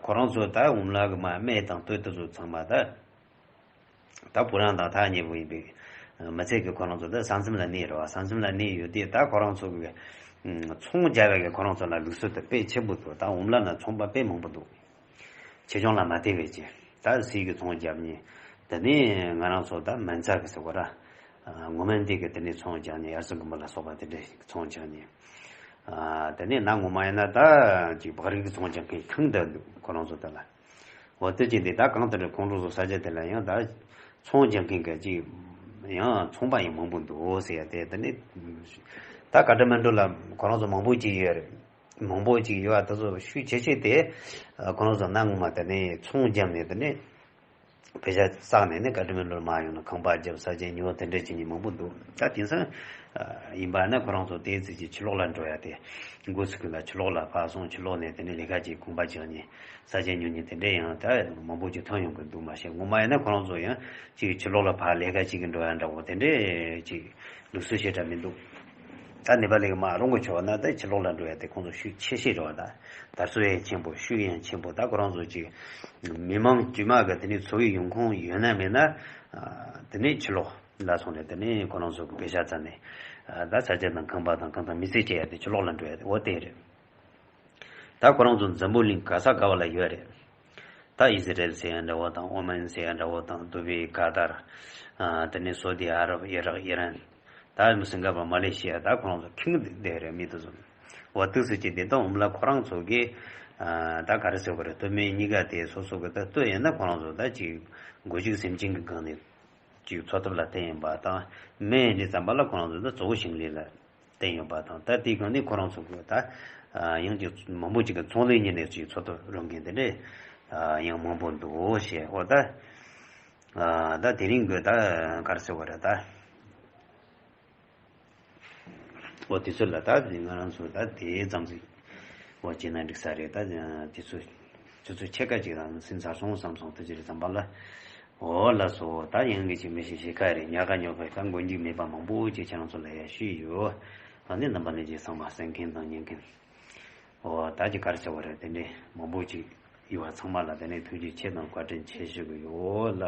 ཁོ་རང་ཚོ་ད་འོ་མ་ལ་གི་མ་སྨད་དང་སྟོད་དེ་ཚོ་ཚང་མ་ད། ད་བུ་རང་དང་ཐག་ཉེ་པོ་ཡིན་པའི་མི་ཚེ་གི་ཁོ་རང་ཚོ་ད་ས་མཚམས་ལ་གནས་རེད་བ། ས་མཚམས་ལ་གནས་ཡོད་དུས་ད་ཁོ་རང་ཚོ་གི་ཚོང་རྒྱག་ཡ་གི་ཁོ་རང་ཚོ་ལ་ལུགས་སྲོལ་དེ་དཔེ་ཆེན་པོ་འདུག་ད་འོ་མ་ལ་ན་ཚོང་པ་དཔེ་མང་པོ་འདུག་ཆེ་ཆུང་ལ་མ་བལྟས་པའི་ཅི། ད་སུས་ཀྱི་ཚོང་རྒྱབ་ཉེ། དེ་ནས་ང་རང་ཚོ་ད་མན་ཚ་གི་ཟེར་བ་ར། ངོ་མ་འདི་གི་དེ་ནས་ཚོང་རྒྱག་ཉེ། ཡར་སོང་གི་མི་ལ་སོགས་པ་དེ་འདྲའི་ཚོང་རྒྱག་ཉེ། དེ་ནས་ན་ངོ་མ་ཡིན་ན་ད་ཅིག་བག་རིགས་ཀྱི་ཚོང་རྒྱག་མཁན་ཁང་དུ་འདུག་ཁོ་རང་ཚོ་དེ་ལ། འོ་དེ་ཅི་འདི་ད་གང་ལྟར་ཁོང་ཁྲོ་ཚོ་ས་ཆ་དེ་ལ་ཡང་ད་ཚོང་རྒྱག་མཁན་གྱི་ཅིག་ཡང་ཚོང་པ་ཡང་མང་པོ་འདུག་ཟེར་ཡ་དེ། དེ་ནས་ད་ཀ་ཏ་མན་ཌུ་ལ་ཁོ་རང་ཚོ་མང་པོ་ཅིག་ཡོད་རེད། མང་པོ་ཅིག་ཡོད་པ་དེ་ཚོ་ཤུགས་ཆེ་ཆེ་དེ་ཁོ་རང་ཚོ་གནའ་སྔོན་མ་དེ་ནས་ཚོང་བརྒྱབ་ནས་དེ་ནས་པེ་ཤ་བསགས་ནས་ནི་ཀ་ཏ་མན་ཌུར་མར་ཡོང་ནས་ཁང་པ་བརྒྱབ། ས་ཆ་ཉོ། དེ་འདྲ་བྱེད་མཁན་མང་པོ་འདུག་ད་དེང་སང་ཡིན་པ་ན་ཁོ་རང་ཚོ་དེའི་ཚེ་ཅིག་ཕྱི་ལོགས་ལ་འགྲོ་ཡ་དེ་འགོ་ཚུགས་ཀྱི་ལ། ཕྱི་ལོགས་ལ་ཕར་སོང་། ཕྱི་ལོགས་ནས་དེ་ནས་ལས་ཀ་ཅིག་གོམ་པ་རྒྱག་ནས་ས་ཆ་ཉོ་ནས་དེ་འདྲ་ཡང་ད་མང་པོ་ཅིག་ཐོན་ཡོང་གི་འདུག་མ་གཞི་ངོ་མ་ཡིན་ན་ཁོ་རང་ཚོ་ཡང་ཅིག་ཕྱི་ལོགས་ལ་ཕར་ལས་ཀ་ཅིག་གི་འགྲོ་ཡ་འདྲ་བོ་དེ་འདྲ་ཅིག་ལུགས་སྲོལ་ཞེ་དྲག་མི་འདུག་ད་ནེ་པ་ལི་གི་མ་རོང་གི་ཕྱོགས་ན་ད་ཕྱི་ལོགས་ལ་འགྲོ་ཡ་དེ་ཁོང་ཚོ་ཤུགས་ཆེ་ཤོས་རེད་བ། ད་དར་སྲོལ་ཡང་ཆེན་པོ། ཤུགས་ཡང་ཆེན་པོ། ད་ཁོ་རང་ཚོ་ཅིག་མི་མང་དཀྱུས་མ་གི་དེ་ནས་འཚོ་བའི་ཡོང་ཁུངས་ཡོད་ན་མེད་ན་དེ་ནས་ཕྱི་ལོགས་ལ་སོང་ནས་དེ་ནས་ཁོ་རང་ཚོ་གི་པེ་ཤ་བཙལ་ནས་ད་ས་ཆ་དང་ཁང་པ་དང་གང་དང་མི་ཚེ་སྐྱེལ་ཡ་དེ་ཕྱི་ལོགས་ལ་འགྲོ་ཡ་དེ་འོ་དེ་རེད། ད་ཁོ་རང་ཚོ་འཛམ་བུ་གླིང་ག་ས་ག་བ་ལ་ཡོད་རེད། ད་ཨི་ཟི་རེལ་ཟེར་ཡ་འདྲ་བོ་དང་། ཨོ་མན་ཟེར་ཡ་འདྲ་བོ་དང་། དུ་བི། ག་ཏར། ཨ་དེ་ནས་སོ་དི་ཨ་རབ། ཨི་རག། ཨི་རན། ད་སིང་ག་པོར། མ་ལེ་ཤི་ཡ། ད་ཁོ་རང་ཚོ་ཁེངས་བསྡད་རེད་མི་དེ་ཚོ། འོ་དུས་སུ་ཅི་དེ་དང་འོ་མ་ལ་ཁོ་རང་ཚོ་གིས་ཨ་ད་ག་རེ་ཟེར་དགོས་རེད། སྟོད་སྨད་གཉིས་ཀ་དེ་སོ་སོ་གི་ད་སྟོད་ཡིན་ན་ཁོ་རང་ཚོ་ད་ཅིག་མགོ་གཅིག་སེམས་གཅིག་གི་སྒང་ནས་ཅིག་འཚོ་ཐབས་ལ་བརྟེན་ཡིན་པ་དང་། སྨད་ཡིན་དུས་ཙམ་པ་ལ་ཁོ་རང་ཚོ་ད་གཙོ་བོ་ཞིང་ལས་ལ་བརྟེན་ཡོད་པ་དང་། ད་དེའི་སྒང་ནས་ཁོ་རང་ཚོ་གི་ད་ཡང་ཅིག་མང་པོ་ཅིག་གི་ཚོང་ལས་གཉེར་ནས་ཅིག་འཚོ་ཐབས་རོལ་མཁན་དེ་འདྲས་ཡང་མང་པོ་འདུག་ཞེས། འོ་ད་ད་དེ་རིང་གི་ད་ག་རེ་ཟེར་བ་རེད་ད། འོ་དེ་ཚོ་ལ་ད་ང་རང་ཚོ་ད་དེ་ཙམ་ཞིག་འོ་བྱས་ན་འགྲིག་ས་རེད། ད་དེ་ཚོ་ཆུ་ཚོད་ཕྱེད་ཀ་ཅིག་ལ་སེམས་ཚར་སོང་བསམ་སོང་། དེ་ཅི་རེད་ཙམ་པ་ལ། འོ་ལགས་སོ། ད་ཡང་གི་ཅིག་མི་ཤེས་ཤེས་ཁ་རེད། ཉག་ག་ཉོག་ག་ད་མགོ་མཇུག་མེད་པ་མང་པོ་ཅིག་ཁྱེད་རང་ཚོ་ལ་ཡ་ཞུས་ཡོད། ཨ་ནི་རྣམ་པ་ལྷན་རྒྱས་ཚང་མ་གསན་མཁན་དང་ཉན་མཁན། འོ་ད་ཅིག་ག་རེ་ཟེར་བ་རེད། དེ་འདྲས་མང་པོ་ཅིག་ཡོད་པ་ཚང་མ་ལ་དེ་ནས་ཐུགས་རྗེ་ཆེ་དང་བཀའ་དྲིན་ཆེ་ཞུ་གི་ཡོད་ལ།